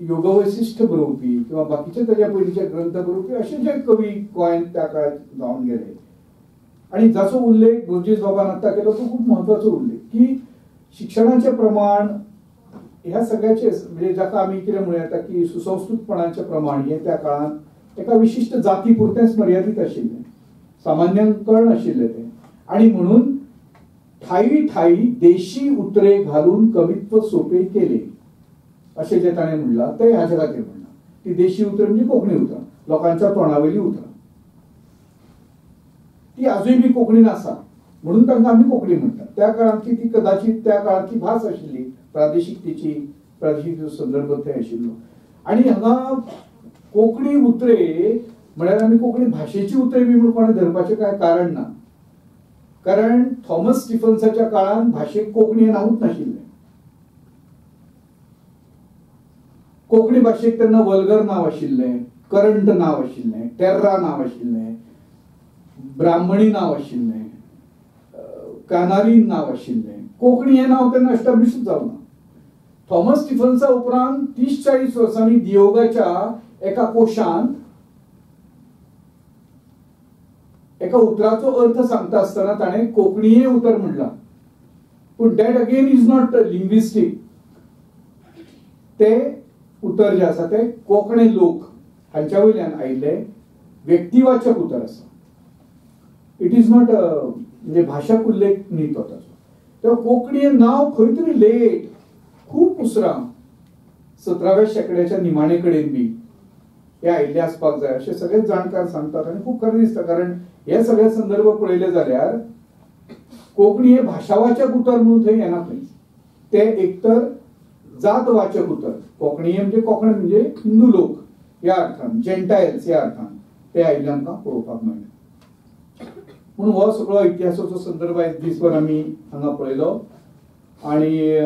योगवैशिश्ट बरोवपी किंवा बाकीचे ताच्या पयलींचे ग्रंथ बरोवपी अशे जे कवी गोंयांत त्या काळार जावन गेले आनी जाचो उल्लेख बोर्जीस बाबान आतां केलो तो खूब म्हत्वाचो उल्लेख की शिक्षणाचें प्रमाण ह्या सगळ्याचे म्हणजे जाका आमी कितें म्हणूं येता की सुसंस्कृतपणाचें प्रमाण हें त्या काळांत एका विशिश्ट जाती पुरतेंच मर्यादीत आशिल्लें, सामान्यांक कळनाशिल्लें तें. आनी म्हणून ठाई ठाई देशी उतरे घालून कवित्व सोपे केले अशें जें ताणें म्हणलां तें हाजे खातीर म्हणलां. ती देशी उतरां म्हणजे कोंकणी उतरां, लोकांच्या तोंडावयलीं उतरां, ती आजूय बी कोंकणीन आसा म्हणून तांकां आमी कोंकणी म्हणटात. त्या काळांतली ती कदाचित त्या काळांतली भास आशिल्ली, प्रादेशिकतेची प्रादेशीक संदर्भ थंय आशिल्लो. आनी हांगा कोंकणी उतरे म्हळ्यार आमी कोंकणी भाशेची उतरे बी म्हूण कोणें धरपाचें कांय कारण ना, कारण थॉमस स्टिफन्साच्या काळांत भाशेक कोंकणी हें नांवूच नाशिल्लें. कोंकणी भाशेक तेन्ना वल्गर नांव आशिल्लें, करंट नांव आशिल्लें, टेर्रा नांव आशिल्लें, ब्राह्मणी नांव आशिल्लें, कानारीन नांव आशिल्लें. कोंकणी हें नांव तेन्ना एस्टाब्लिशूच जावना. थॉमस स्टिफन्सा उपरांत 30-40 वर्सांनी दियोगाच्या एका कोशांत एका उतराचो अर्थ सांगता आसतना ताणें कोंकणी हें उतर म्हणलां. पूण that again is not linguistic. तें उतर जें आसा तें कोंकणी लोक हांच्या वयल्यान आयिल्लें व्यक्तिवाचक उतर आसा. It is not म्हणजे भाशक उल्लेख न्ही तो ताचो. तेन्ना कोंकणी हें नांव खंय तरी लेट, खूब उसरां 17व्या शेंकड्याच्या निमाणे कडेन बी हे आयिल्लें आसपाक जाय अशें सगळेच जाणकार सांगतात आनी खूब खरें दिसता. कारण हे सगळे संदर्भ पळयले जाल्यार कोंकणी हें भाशावाचक उतर म्हणून थंय येना खंयच. तें एक तर जातवाचक उतर, कोंकणी म्हणजे कोंकणी म्हणजे हिंदू लोक ह्या अर्थान, जेंटायल्स ह्या अर्थान ते आयिल्लें आमकां पळोवपाक मेळटा. पूण हो सगळो इतिहासाचो संदर्भ आयज दीसभर आमी हांगा पळयलो. आनी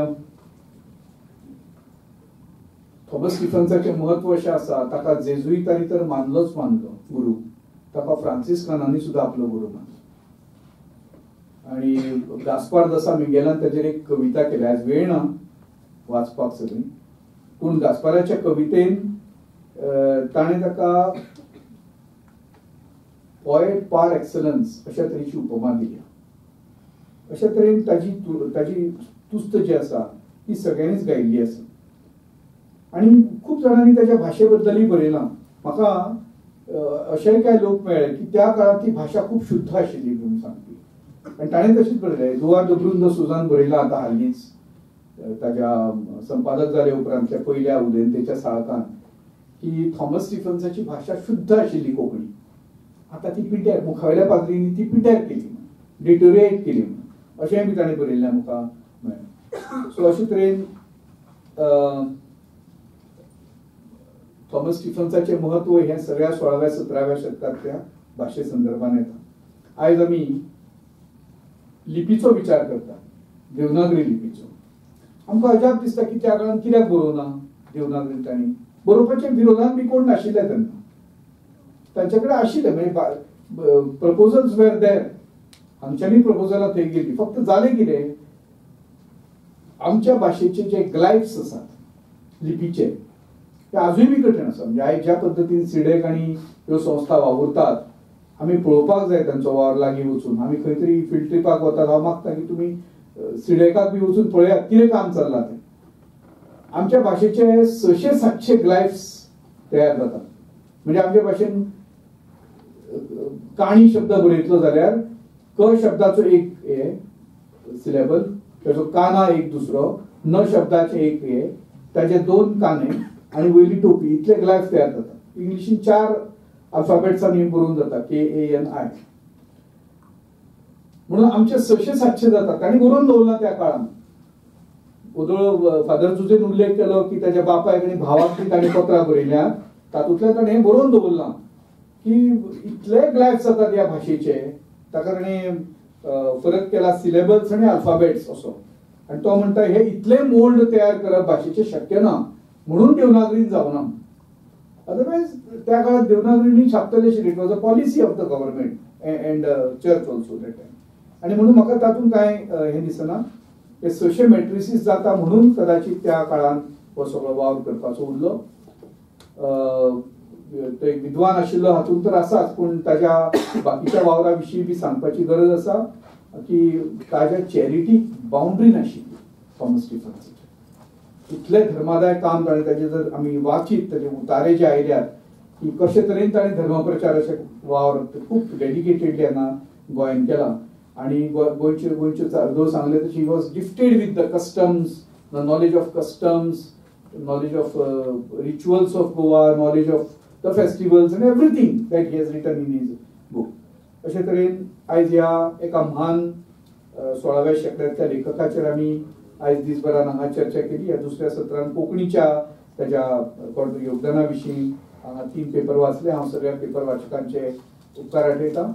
थॉमस स्टिफन्साचें म्हत्व अशें आसा, ताका जेजुईतांनी तर मानलोच मानलो गुरू, ताका फ्रांसिस्कानांनी सुद्दां आपलो गुरू मानलो. आनी गास्पार दसा मिगेलान ताचेर एक कविता केल्या, आयज वेळ ना वाचपाक सगळी, पूण गास्पाराच्या कवितेन ताणें ताका पॉएट पार एक्सलन्स अशा तरेची उपमा दिल्या. अशा तरेन ताजी ताजी तुस्त जी आसा ती सगळ्यांनीच गायिल्ली आसा. आनी खूब जाणांनी ताच्या भाशे बद्दलूय बरयलां. म्हाका अशेंय कांय लोक मेळ्ळे की त्या काळांत ती भाशा खूब शुद्ध आशिल्ली म्हणून सांगपी. आनी ताणें तशीच बरयलें. एदुआर्द ब्रुंद सुजान बरयलां आतां हालींच ताज्या संपादक जाले उपरांतल्या पयल्या उदेंतेच्या साळकान की थॉमस स्टिफन्साची भाशा शुद्ध आशिल्ली कोंकणी. आतां ती पिड्ड्यार, मुखावेल्या पाद्रींनी ती पिड्ड्यार केली, डिटोरिएट केली म्हणून अशेंय बी ताणें बरयल्लें आमकां मेळ्ळें. सो अशे तरेन थॉमस स्टिफन्साचें म्हत्व हें सगळ्या 16व्या 17व्या शतकांतल्या भाशे संदर्भान येता. आयज आमी लिपीचो विचार करता, देवनागरी लिपीचो. आमकां अजाप दिसता की त्या काळान कित्याक बरोवना देवनागरी तांणी, बरोवपाच्या विरोधान बी कोण नाशिल्ले तेन्ना, तांचे कडेन आशिल्ले म्हणजे प्रपोजल्स वेर there, आमच्यांनी प्रपोजलां थंय गेली. फक्त जालें कितें, आमच्या भाशेचे जे ग्लायफ्स आसात लिपीचे ते आजूय बी कठीण आसा. म्हणजे आयज ज्या पद्दतीन सिडेक आनी ह्यो संस्था वावुरतात आमी पळोवपाक जाय तांचो वावर लागीं वचून. आमी खंय तरी फिल्ड ट्रिपाक वतात, हांव मागता की तुमी सिडेकाक बी वचून पळयात कितें काम चल्लां तें. आमच्या भाशेचे 600-700 ग्लायफ्स तयार जातात. म्हणजे आमच्या भाशेन काणी शब्द बरयतलो जाल्यार क शब्दाचो एक हे सिलेबल, ताचो काना एक दुसरो, न शब्दाचे एक हे, ताचे 2 काने आनी वयली टोपी, इतले ग्लायफ्स तयार जातात. इंग्लिशीन 4 अल्फाबेट्सांनी बरोवन जाता, KANI. म्हणून आमचे 600-700 जातात. तांणी बरोवन दवरलां त्या काळान. ओदोळ फादर जुजेन उल्लेख केलो की ताच्या बापायक आनी भावाक बी ताणें पत्रां बरयल्यात, तातूंतल्यान ताणें हें बरोवन दवरलां की इतले ग्लायफ्स जातात ह्या भाशेचे. ताका ताणें फरक केला सिलेबल्स आनी अल्फाबेट्स असो. आनी तो म्हणटा हे इतले मोल्ड तयार करप भाशेचें शक्य ना, म्हणून देवनागरीन जावना. अदरवायज त्या काळात देवनागरीनी छापतले आशिल्ले. It was a policy of the government and church also that time. आनी म्हणून म्हाका तातूंत कांय हें दिसना. ते 600 मॅट्रिसीस जाता म्हणून कदाचित त्या काळान हो सगळो वावर करपाचो उरलो. तो एक विद्वान आशिल्लो हातूंत तर आसाच, पूण ताज्या बाकीच्या वावरा विशीं बी सांगपाची गरज आसा की ताज्या चॅरिटी बाउंड्री नाशिल्ली थॉमस स्टिफन्साची. इतलें धर्मादाय काम ताणें ताजें जर आमी वाचीत ताजे उतारे जे आयल्यात की कशे तरेन ताणें धर्मप्रचाराचे वावर खूब डेडिकेटेडली हांगा गोंयांत केला. आनी गोंयच्यो गोंयच्यो जो सांगले तशी he was gifted with the customs, the knowledge of customs, knowledge of rituals of Goa, knowledge of the festivals and everything that he has written in his book. अशे तरेन आयज ह्या एका म्हान 16व्या शेंकड्यांतल्या लेखकाचेर आमी आयज दिसभरान हांगा चर्चा केली. ह्या दुसऱ्या सत्रान कोंकणीच्या ताज्या योगदाना विशीं हांगा 3 पेपर वाचले. हांव सगळ्या पेपर वाचकांचे उपकार आठयतां.